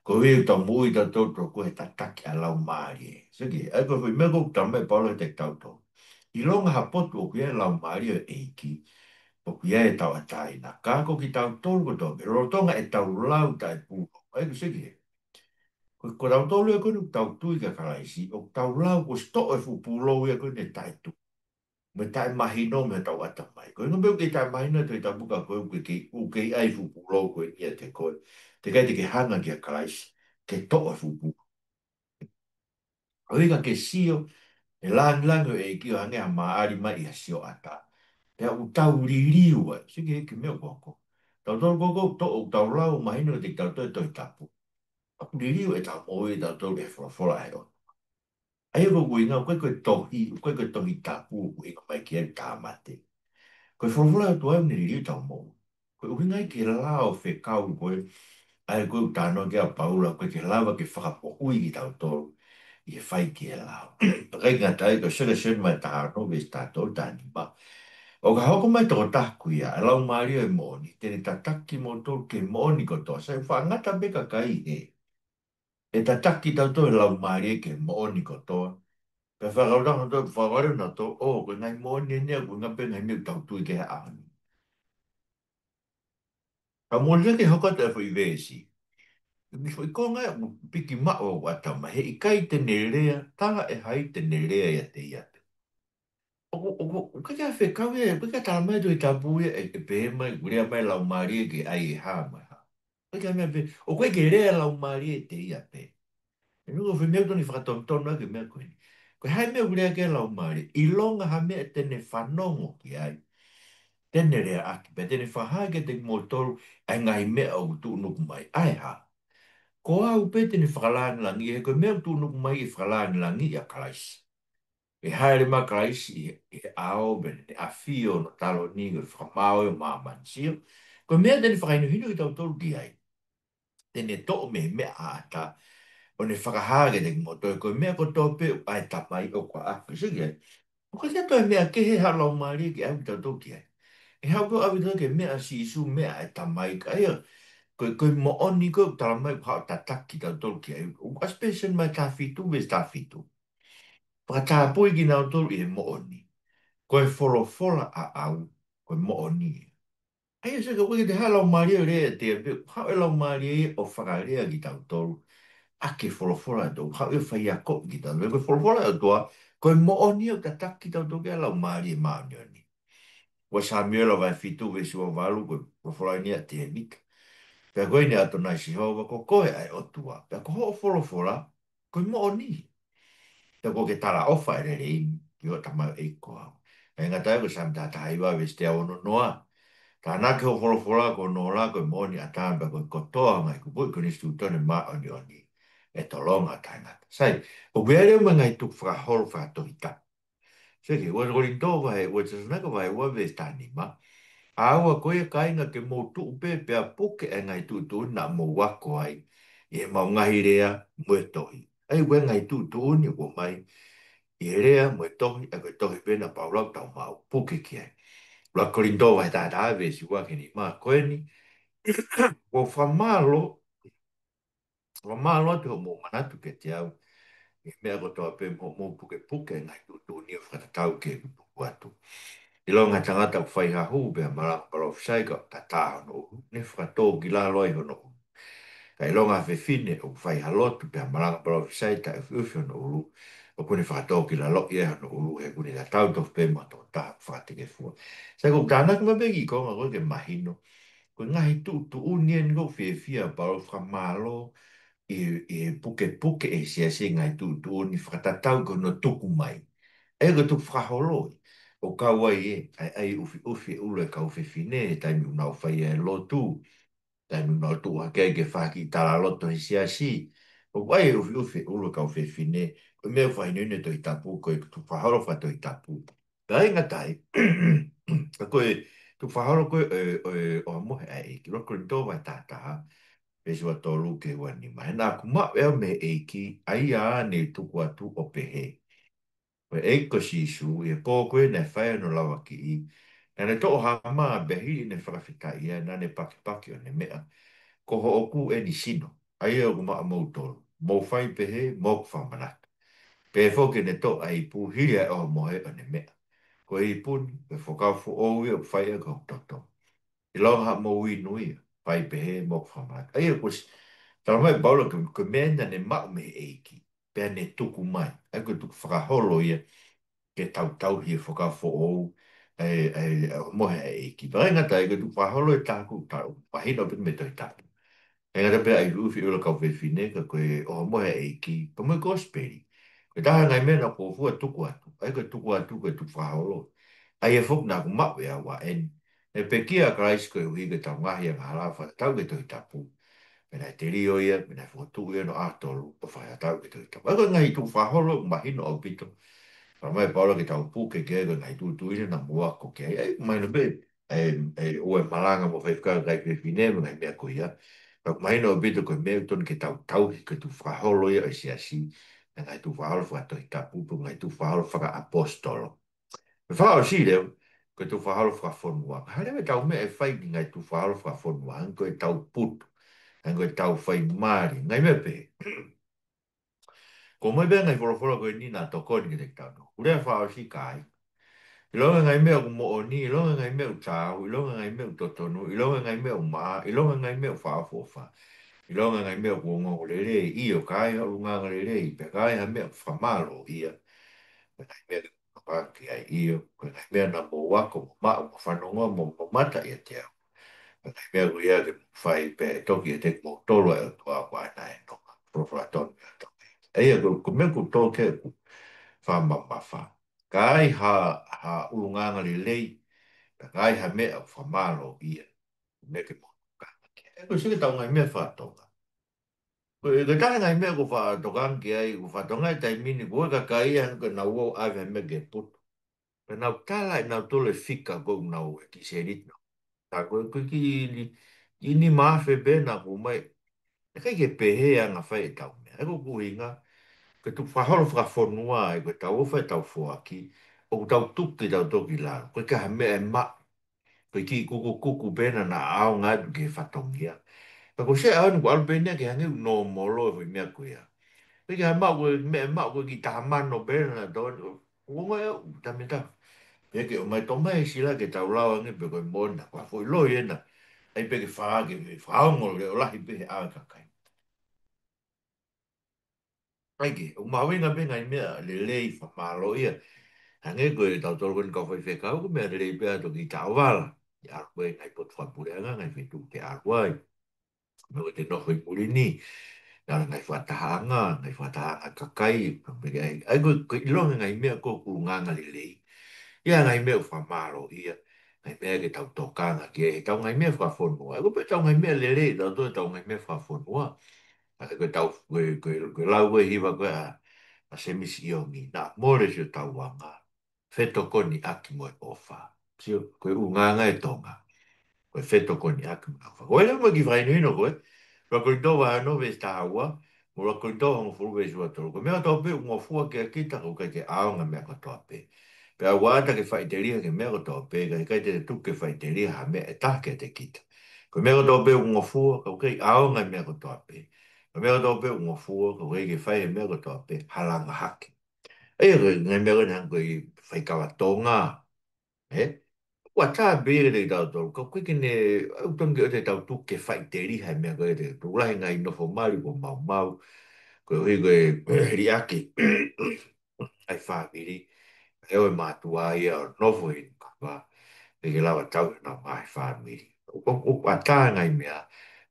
Ko e ʻuhi ʻoku tau moʻui tautolu tokua he tataki ʻa e laumālie. Sio ki ai, ʻa ia ko e foʻi meʻa ʻoku talamai ʻe Paula kiate kitautolu. ʻIlonga ha potu ʻoku ʻi ai e laumālie ʻo e ʻEiki, ʻoku ʻi ai e tauʻatāina. Ka ko kitautolu kotoa pē, lolotonga ʻetau lau taʻepūlou. ʻA ia ko e sio ki ai. Ko, ko tautolu ia ko eni ʻoku tau tui kia Kalaisi, ʻoku tau lau kuo ʻosi toʻo e fuʻu pūlou ia ko eni ʻe taʻetui. Mo e taʻemahino mei hotau ʻatamai. Ko e ʻuhinga pē ʻoku kei taʻemahino e Tohi Tapu ka ko e ʻoku kei, ʻoku kei ʻi ai e fuʻu pūlou ko eni ʻiate koe. Teʻeki ai te ke hanga kia Kalaisi ke toʻo e fuʻu pūlou. ʻO ʻikai ke sio e lāngilangi ʻo e ʻEiki ʻo hangē ha maʻali mai ʻi ha sioʻata. Pea ʻoku tau liliu ai. Sio ki he kiʻi meʻa ʻoku hoko. Tautolu ko ē ʻoku tau, ʻoku tau lau mahino kiate kitautolu e Tohi Tapu. ʻOku liliu ʻetau moʻui ʻatautolu ki he folofola ʻa e ʻOtua. ʻA ia ko e ʻuhinga, ʻoku ʻikai ko e tohi, ʻoku ʻikai ko e Tohi Tapu ʻoku ʻuhinga mai ki ai e tāmate. Ko e folofola ʻa e ʻOtua ʻoku ne liliu ʻetau moʻui. Ko e ʻuhinga ia ki he lao fekau ko ē, ʻa ia ko ē ʻoku talanoa ki ai ʻa Paula, ʻoku ʻikai ke lava ke fakamoʻui kitautolu ʻi he fai ki he lao. Pea ʻikai ngata ai, ko e Selesioni vahe taha ono veesi taha tolu, taha nima. ʻO ka hoko mai e tokotaha ko ia, ʻa e Laumālie ʻo e moʻoni, te ne tataki kimoutolu ki he moʻoni kotoa. Sai, ʻoku faʻa ngata pē kakai ē. ʻE tataki kitautolu ʻe he Laumālie ki he moʻoni kotoa. Pea fakakaukau nautolu, fakakaukau nautolu, ʻo, ko e ngaahi moʻoni eni ia, ko e ngaahi pē ngaahi meʻa ʻoku tau tui ki ai he ʻaho ni. Ka mou lea ke hoko atu e foʻi veesi. Ko e foʻi konga ia ʻoku piki maʻu ʻa e ʻatamai, he ʻikai te ne lea, tala ʻe hai te ne lea ʻiate ia pē. ʻoku, ʻoku, ʻoku ʻikai ke fekau ia, ʻoku ʻikai ke tala mai ʻe he Tohi Tapu ia ʻe, ʻe pehē mai, ʻoku lea mai e Laumālie ke ʻai e hā mo e hā. ʻOku ʻikai ke meʻa pē, ʻoku ʻikai ke lea e Laumālie ʻe ia pē. ʻE nunga fai meʻa tonu ʻi fakatonutonu ʻaki e meʻa ko eni. Ko e hā e meʻa ʻoku lea ki ai e Laumālie, ʻilonga ha meʻa te ne fanongo ki ai, te ne leaʻaki, pea te ne fakahā kiate kimoutolu ʻa e ngaahi meʻa ʻoku tuʻunuku mai. ʻA e hā? Ko au pē te ne fakalāngilangiʻi, he ko e meʻa ʻoku tuʻunuku mai ʻe fakalāngilangiʻi ʻa Kalaisi. ʻE hāʻele mai Kalaisi ʻi he, ʻi he ʻao, pea ne ʻafio ʻi hono taloni, ko e fakamaau ʻo māmani, sio. Ko e meʻa te ne fakahinohino kitautolu ki ai. Te ne toʻo mei he meʻa ʻaʻata, ʻo ne fakahā kiate kimoutolu, ko e meʻa kotoa pē ʻa e Tamai ʻoku ʻaʻaku. Sio ki ai. ʻOku ʻikai ke toe meʻa kehe ha Laumālie ke ʻave kitautolu ki ai. ʻE haʻu pē ʻo ʻave kitautolu ki he meʻa ʻa Sīsū, meʻa ʻa e Tamai, ka ia, ko e, ko e moʻoni ko ē ʻoku tala mai ʻoku haʻu ʻo tataki kitautolu ki ai. ʻOku ʻasi pē ʻi Sēnesi taha fitu, veesi taha fitu. Fakatapui kinautolu ʻi he moʻoni. Ko e folofola ʻaʻau, ko e moʻoni ia. ʻA ia, sio ki ai, ʻoku ʻikai ke toe ha Laumālie ʻo lea ʻiate ia pē, haʻu e Laumālie ia ʻo fakalea kitautolu ʻaki e folofola ʻa e ʻOtua, haʻu ia ʻo faiakoʻi kitautolu. Ko e folofola ʻa e ʻOtua, ko e moʻoni ia ʻoku tataki kitautolu ki ai e Laumālie Māʻoniʻoni. ʻUa Sāmiuela vahe fitu veesi ua valu, ko e folofola eni ʻa Tēvita. Pea ko eni ʻa ʻAtonai Sihova, ko koe ʻa e ʻOtua. Pea ko hoʻo folofola, ko e moʻoni. Pea kuo ke talaʻofa e lelei ni ki hoʻo tamaioʻeiki ko au. ʻIkai ngata ai, ko Saame taha taha hiva veesi teau ono noa. Tānaki hoʻo folofola ko hono ola, ko e moʻoni ʻataʻatā, pea ko e kotoa ʻo e ngaahi kupuʻi konisitūtone māʻoniʻoni ʻe tolonga taʻengata. Sai, ʻoku ʻi ai leva mo e ngaahi tukufakaholo fakatohitapu. Sio ki he ua Kolinitō vahe, ua Tesalonaika vahe ua veesi taha nima. ʻĀua ko ia kāinga ke mou tuʻu pē pea puke ʻa e ngaahi tuʻutuʻuni naʻa mou ako ai ʻi heʻemau ngaahi lea mo e tohi. ʻA ia ko e ngaahi tuʻutuʻuni ʻoku ʻomai ʻi he lea mo e tohi, ʻa ia ko e tohi pē naʻa Paula ʻoku tau maʻu, puke ki ai. Ua Kolinitō vahe taha taha veesi ua ki he nima, ko eni. ʻOku ou fakamālō, fakamālō atu hoʻomou manatu kiate au ʻi he meʻa kotoa pē mo hoʻomou pukepuke e ngaahi tuʻutuʻuni ʻo fakatatau ki heʻeku tuku atu. ʻIlonga ha tangata ʻoku fai ha hū pea malanga palōfisai ka ʻoku tatā hono ʻulu, ne fakatōkilalo ai hono ʻulu. Ka ʻilonga ha fefine ʻoku fai ha lotu pea malanga palōfisai taʻeufiʻufi hono ʻulu, ʻoku ne fakatōkilaloʻi ai hono ʻulu, he ʻoku ne tatau tofu pē mo ha tokotaha ʻoku fakatekefua. Sai, ʻoku ou tānaki mai pē e kiʻi konga ko ē ke mahino. Ko e ngaahi tuʻutuʻuni eni ʻoku fiefia ʻa Paula, fakamālō ʻi he, ʻi he pukepuke ʻe he siasi e ngaahi tuʻutuʻuni fakatatau ki hono tuku mai. ʻA ia ko e tukufakaholo ia. ʻOku kau ai ē, ʻa e, ʻa e ʻufiʻufi e ʻulu e kau fefine he taimi ʻoku nau fai ai e lotu, taimi ʻoku nau tuʻu hake ai ke fai ha kiʻi talaloto he siasi. ʻOku ʻi ai e ʻufiʻufi e ʻulu e kau fefine, ko e meʻa ʻoku fakahinohino ʻe he Tohi Tapu, ko e tukufakaholo fakatohitapu. Pea ʻikai ngata ai, ka ko e tukufakaholo ko ē ʻo e, ʻo e ʻohomohe ʻa e ʻEiki. ʻUluaki Kolinitō vahe taha taha, veesi ua tolu ki he ua nima. He naʻa ku maʻu ʻe au mei he ʻEiki, ʻa ia ʻa ē ne tuku atu ʻo pehē, ko e ʻEiki ko Sīsū, ʻi he pō ko ē naʻe fai ai hono lavakiʻi, naʻa ne toʻo ha mā, pea hili ʻene fakafetaʻi ia, naʻa ne pakipaki ʻo ne meʻa, ko hoʻoku eni sino, ʻa ia ʻoku maʻamoutolu. Mou fai pehē, mo ʻeku fakamanatu. Pehē foki ʻene toʻo ʻa e ipu, hili ʻa e ʻohomohe ʻo ne meʻa. Ko e ipu ni, ko e fuakava foʻou ia ʻoku fai ʻaki hoku toto. ʻIlonga haʻamou inu ia, fai pehē mo ʻeku fakamanatu. ʻA ia kuo ʻosi tala mai ʻe Paula ko e, ko e meʻa eni naʻa ne maʻu mei he ʻEiki, pea ne tuku mai. ʻA ia ko e tukufakaholo ia ke tau tauhi e fuakava foʻou, ʻa e, ʻa e, ʻa e ʻohomohe ʻa e ʻEiki. Pea ʻikai ngata ai, ko e tukufakaholo ʻe taha ʻoku tau mahino pē mei he Tohi Tapu. ʻIkai ngata pē ʻa e ʻufiʻufi e ʻulu e kau fefine, ka ko e ʻohomohe ʻa e ʻEiki, pea mo e kosipeli. Ko e taha e ngaahi meʻa naʻa ku fuofua tuku atu. ʻA ia ko e tuku atu, ko e tukufakaholo. ʻA ia foki naʻa ku maʻu ʻe au ʻa eni. Naʻe pekia ʻa Kalaisi koeʻuhi ko ʻetau ngaahi angahala fakatatau ki he Tohi Tapu. Pea naʻe telio ia, pea naʻe fokotuʻu ia hono ʻaho tolu ʻo fakatatau ki he Tohi Tapu. ʻA ia ko e ngaahi tukufakaholo ʻoku mahino ʻaupito. Tala mai ʻe Paula ke tau puke ki ai, ko e ngaahi tuʻutuʻuni naʻa mou ako ki ai. ʻA ia, mahino pē, ʻa e, ʻa e, ʻa e malanga mo e faifekau ʻa e kakai fefine mo e ngaahi meʻa ko ia. Ka ʻoku mahino ʻaupito ko e meʻa ʻoku totonu ke tau tauhi, ko e tukufakaholo ia ʻo e siasi, ʻa e ngaahi tukufakaholo fakatohitapu, pe ko e ngaahi tukufakaholo fakaʻaposetolo. Pea fakaʻosi leva, ko e tukufakaholo fakafonua. Ka ʻi ai leva ʻetau meʻa ʻe fai ki he ngaahi tukufakaholo fakafonua, hangē ko ʻetau putu, hangē ko ʻetau fai mali, ngaahi meʻa pehē. Ko e moʻoni pē ngaahi folofola ko eni naʻa tokoni kiate kitautolu. Ko e lea fakaʻosi, kāinga. ʻIlonga e ngaahi meʻa ʻoku moʻoni, ʻilonga e ngaahi meʻa ʻoku taau, ʻilonga e ngaahi meʻa ʻoku totonu, ʻilonga e ngaahi meʻa ʻoku maʻa, ʻilonga e ngaahi meʻa ʻoku fakaʻofoʻofa, ʻilonga e ngaahi meʻa ʻoku ongoongo lelei, ʻio, ka ai ha ʻulungaanga lelei, pea ka ai ha meʻa ʻoku fakamālōʻia, pea ngaahi meʻa ke Paki ai ʻio, ko e ngaahi meʻa naʻa mou ako, mou maʻu, mou fanongoa, mou, mou mamata ʻiate au. Ko e ngaahi meʻa ko ia ke mou fai pea ʻe toki ʻiate kimoutolu ʻa e ʻOtua ko ʻene nonga. Folofola tonu ia tau. ʻA ia, ko, ko e meʻa ʻoku tō ke ʻoku fakamamafa. Ka ai ha, ha ʻulungaanga lelei, ka ai ha meʻa ʻoku fakamālōʻia, meʻa ke mou tokanga ki ai. ʻE ko e sike tau ngaahi meʻa fakatonga. Ko e, ko e taha ngaahi meʻa ʻoku fakatokanga ki ai, ʻoku fakatokanga he taimi ni, ko e kakai ia, ko e nau ō ʻave ha meʻa ke putu. Ka nau tala ʻe nautolu e fika ko ē ʻoku nau ō ki seliti nau. Tā ko e, ko e kiʻi ni, kiʻi nima afe pē naʻa ku mai. ʻE ʻikai ke pehē anga fai ʻetau meʻa. ʻE ko e ʻuhinga, ko e tuku fakaholo fakafonua, ʻe ko ʻetau ō fai ʻetau foaki, ʻoku tau tuku ke tau toki lalo. Ko e ka ha meʻa ʻe maʻu. Ko e kiʻi kukukuku pē naʻa, naʻa ʻaonga atu ki he fatongia. Ka ko e sē ʻaho ni ʻoku ʻalu pē ʻeni ia ke hangē ʻoku nōmolo e foʻi meʻa ko ia. Ko e kiʻi ha maʻu, ko e meʻa maʻu, ko e kiʻi taha mano pē naʻa tau, ʻo ngoi au, tameta. Pea ke ʻomai, tō mai e sila ke tau lau ange pē ko e moʻoni, ko ha foʻi loi ena. ʻAi pē ke fā, ke fakaongo leʻo lahi pē he ʻao e kakai. ʻAi ke, ʻoku mahuʻinga pē ngaahi meʻa lelei fakamālōʻia. Hangē ko e tautolu ko eni kau faifekau, ko e meʻa lelei pē ʻa e toki taʻovala. ʻI ʻalu ko ē ngaahi potu fakapuleʻanga, ngaahi feituʻu ke ʻalu ai. Meʻa ko e te nofo ʻi muli ni, ʻa e ngaahi fakatahaʻanga, ngaahi fakatahaʻanga kakai, ka meke ai. ʻAi ko e, ko e ʻilonga ngaahi meʻa ko e ʻulungaanga lelei. ʻIa ngaahi meʻa fakamālōʻia, ngaahi meʻa ke tau tokanga ki ai, he tau ngaahi meʻa fakafonua. ʻAi ko e pē tau ngaahi meʻa lelei, tau toe tau ngaahi meʻa fakafonua. ʻA ia ko e tau, ko e, ko e, ko e lau ko ē hiva ko ē ʻa, ʻa Semisi ʻIongi, naʻa mole siʻotau anga, fetokoniʻaki mo e ʻofa. Sio, ko e ʻulungaanga e Tonga. Ko e fetokoniʻaki mo e ʻofa. Ko e lea mo e kiʻi fakahinohino ko ē, ʻuluaki Kolinitō vahe ono veesi taha ua, mo e ʻuluaki Kolinitō hongofulu veesi ua tolu. Ko e meʻa kotoa pē ʻoku ngofua kiate kita, ʻoku ʻikai ke ʻaonga e meʻa kotoa pē. Pea ʻoua te ke faʻiteliha ki he meʻa kotoa pē, ka ʻe ʻikai te te tuku ke faʻiteliha ha meʻa ʻe taha kiate kita. Ko e meʻa kotoa pē ʻoku ngofua, ka ʻoku ʻikai ʻaonga e meʻa kotoa pē. Ko e meʻa kotoa pē ʻoku ngofua, ka ʻoku ʻikai ke fai e meʻa kotoa pē ha langa hake. ʻA ia ko e ngaahi meʻa ko eni hangē ko e faikava Tonga. Ē? ʻOku ʻatā pē ia kiate kitautolu, ka ʻoku ʻikai ke ne, ʻoku tonu ke ʻoua te tau tuku ke faʻiteliha e meʻa ko ē, te tau lahi ngaahi nofo mali kuo maumau, koeʻuhi ko e liʻaki ʻa e fāmili, ʻe ʻoua ʻe mātuʻa ia ʻo nofo ʻi he kava, ʻikai ke lava tauhi honau ngaahi fāmili. ʻOku, ʻoku, ʻoku ʻatā e ngaahi meʻa,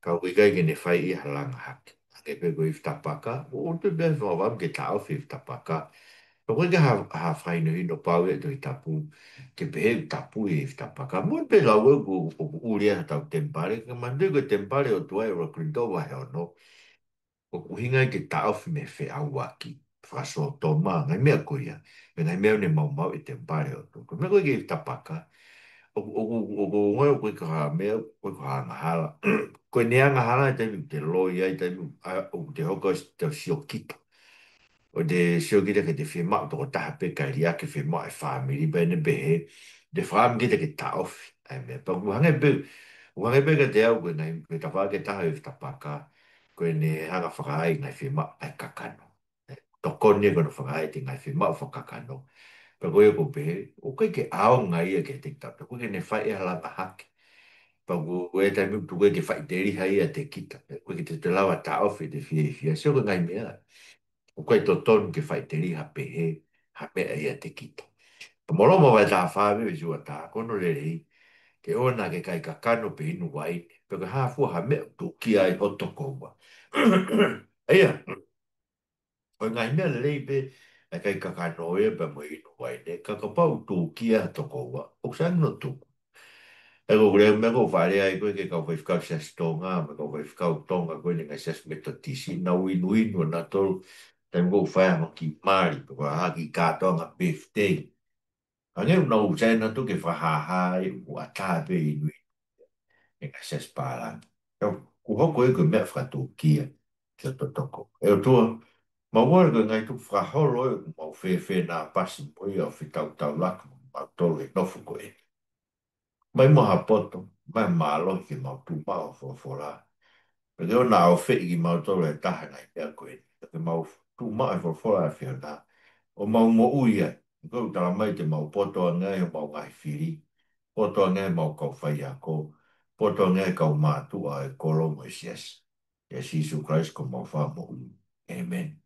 ka ʻoku ʻikai ke ne fai ia ha langa hake. Hangē pē ko e ifi tapaka, ʻoku ou tui pē ʻe fai e fakaʻamu ke taʻofi e ifi tapaka. Ka ʻoku ʻikai ke ha, ha fakahinohino pau ia ʻi he Tohi Tapu, ke pehē ʻoku tapu e ifi tapaka. Moʻoni pē lau ʻoku, ʻoku ʻuli ai hotau temipale, ka manatuʻi ko e temipale ʻo e ʻOtua ʻi he ʻuluaki Kolinitō vahe ono. ʻOku ʻuhinga ia ke taʻofi mei he feʻauaki, fakasōtoma, ngaahi meʻa ko ia, mo e ngaahi meʻa ʻoku ne maumauʻi e temipale ʻo e ʻOtua. Ko e meʻa ko ē ki he ifi tapaka, ʻoku, ʻoku, ʻoku, ʻoku ngoi ʻoku ʻikai ko ha meʻa, ʻoku ʻikai ko ha angahala. Ko ʻene angahala he taimi ʻoku te loi ai, taimi ʻoku, ʻa, ʻoku te hoko ʻo te siokita. ʻO te siokita ke te fiemaʻu tokotaha pē kae liʻaki e fiemaʻu e fāmili pea ne pehē, te fakaʻamu kita ke taʻofi ʻa e meʻa. Pea ʻoku hangē pē, ʻoku hangē pē kiate au ko e ngaahi, ko e tafaʻaki ʻe taha ʻo e ifi tapaka, ko ʻene hanga ʻo fakaai e ngaahi fiemaʻu ʻa e kakano. Ē, tokoni ia ko ʻene fakaai e ngaahi fiemaʻu fakakakano. Pea ko ia ʻoku ou pehē, ʻoku ʻikai ke ʻaonga ia kiate kitautolu, ʻoku ʻikai ke ne fai ha langa hake. Pea ʻoku, ʻoku ʻi ai e taimi ʻoku tuku ai ke faʻiteliha ia kiate kita. ʻOku ʻikai ke te, te lava taʻofi ʻete fiefia. Sio ko e ngaahi meʻa, ʻoku ʻikai totonu ke faʻiteliha pehē ha meʻa ia kiate kita. Pea mo Loma vahe taha fā veesi ua taha, ko hono lelei, ke ʻoua naʻa ke kai kakano pe inu uaine, pe ko e hā fua ha meʻa ʻoku tūkia ai ho tokoua. ʻA ia, ko e ngaahi meʻa lelei pē ʻa e kai kakano ia pea mo e inu uaine, ka kapau ʻoku tūkia ai ho tokoua, ʻoku sai hono tuku. ʻA ia ko e lea meʻa ko ē ʻoku faʻa lea ai ko ē ki he kau faifekau Siasi Tonga, mo e kau faifekau Tonga ko ē ʻi he ngaahi siasi Metotisi, nau inuinu ʻa nautolu, taimi ko ē ʻoku fai ai ha kiʻi mali, pe ko ha kiʻi kātoanga birthday. Hangē ʻoku nau sai nautolu ke fakahāhā ai ʻoku ʻatā pē inu inu ʻi he ngaahi siasi pālangi. ʻOku hoko ia ko e meʻa fakatūkia ki ho tokoua. ʻE ʻOtua, mau ʻofa ko e ngaahi tukufakaholo ē ʻoku mau fēfē naʻa pasi mo ia ʻo fetaulaki mo kimautolu he nofo ko ē. ʻOmai muʻa ha poto, ʻomai ha mālohi ke mau tuʻu maʻu ho folofola. Pea ke ʻoua naʻa ʻofeʻi kimautolu ʻe ha taha he ngaahi meʻa ko eni. Pea ke mau tuʻu maʻu he folofola ʻa e ʻAfiona, ʻo mau moʻui ai. He ʻoku tala mai te mau poto ange ai homau ngaahi fili, poto ange ai homau kau faiako, poto ange ai e kau mātuʻa ʻo e kolo mo e siasi. ʻIa Sīsū Kalaisi ko homau Fakamoʻui. ʻĒmeni.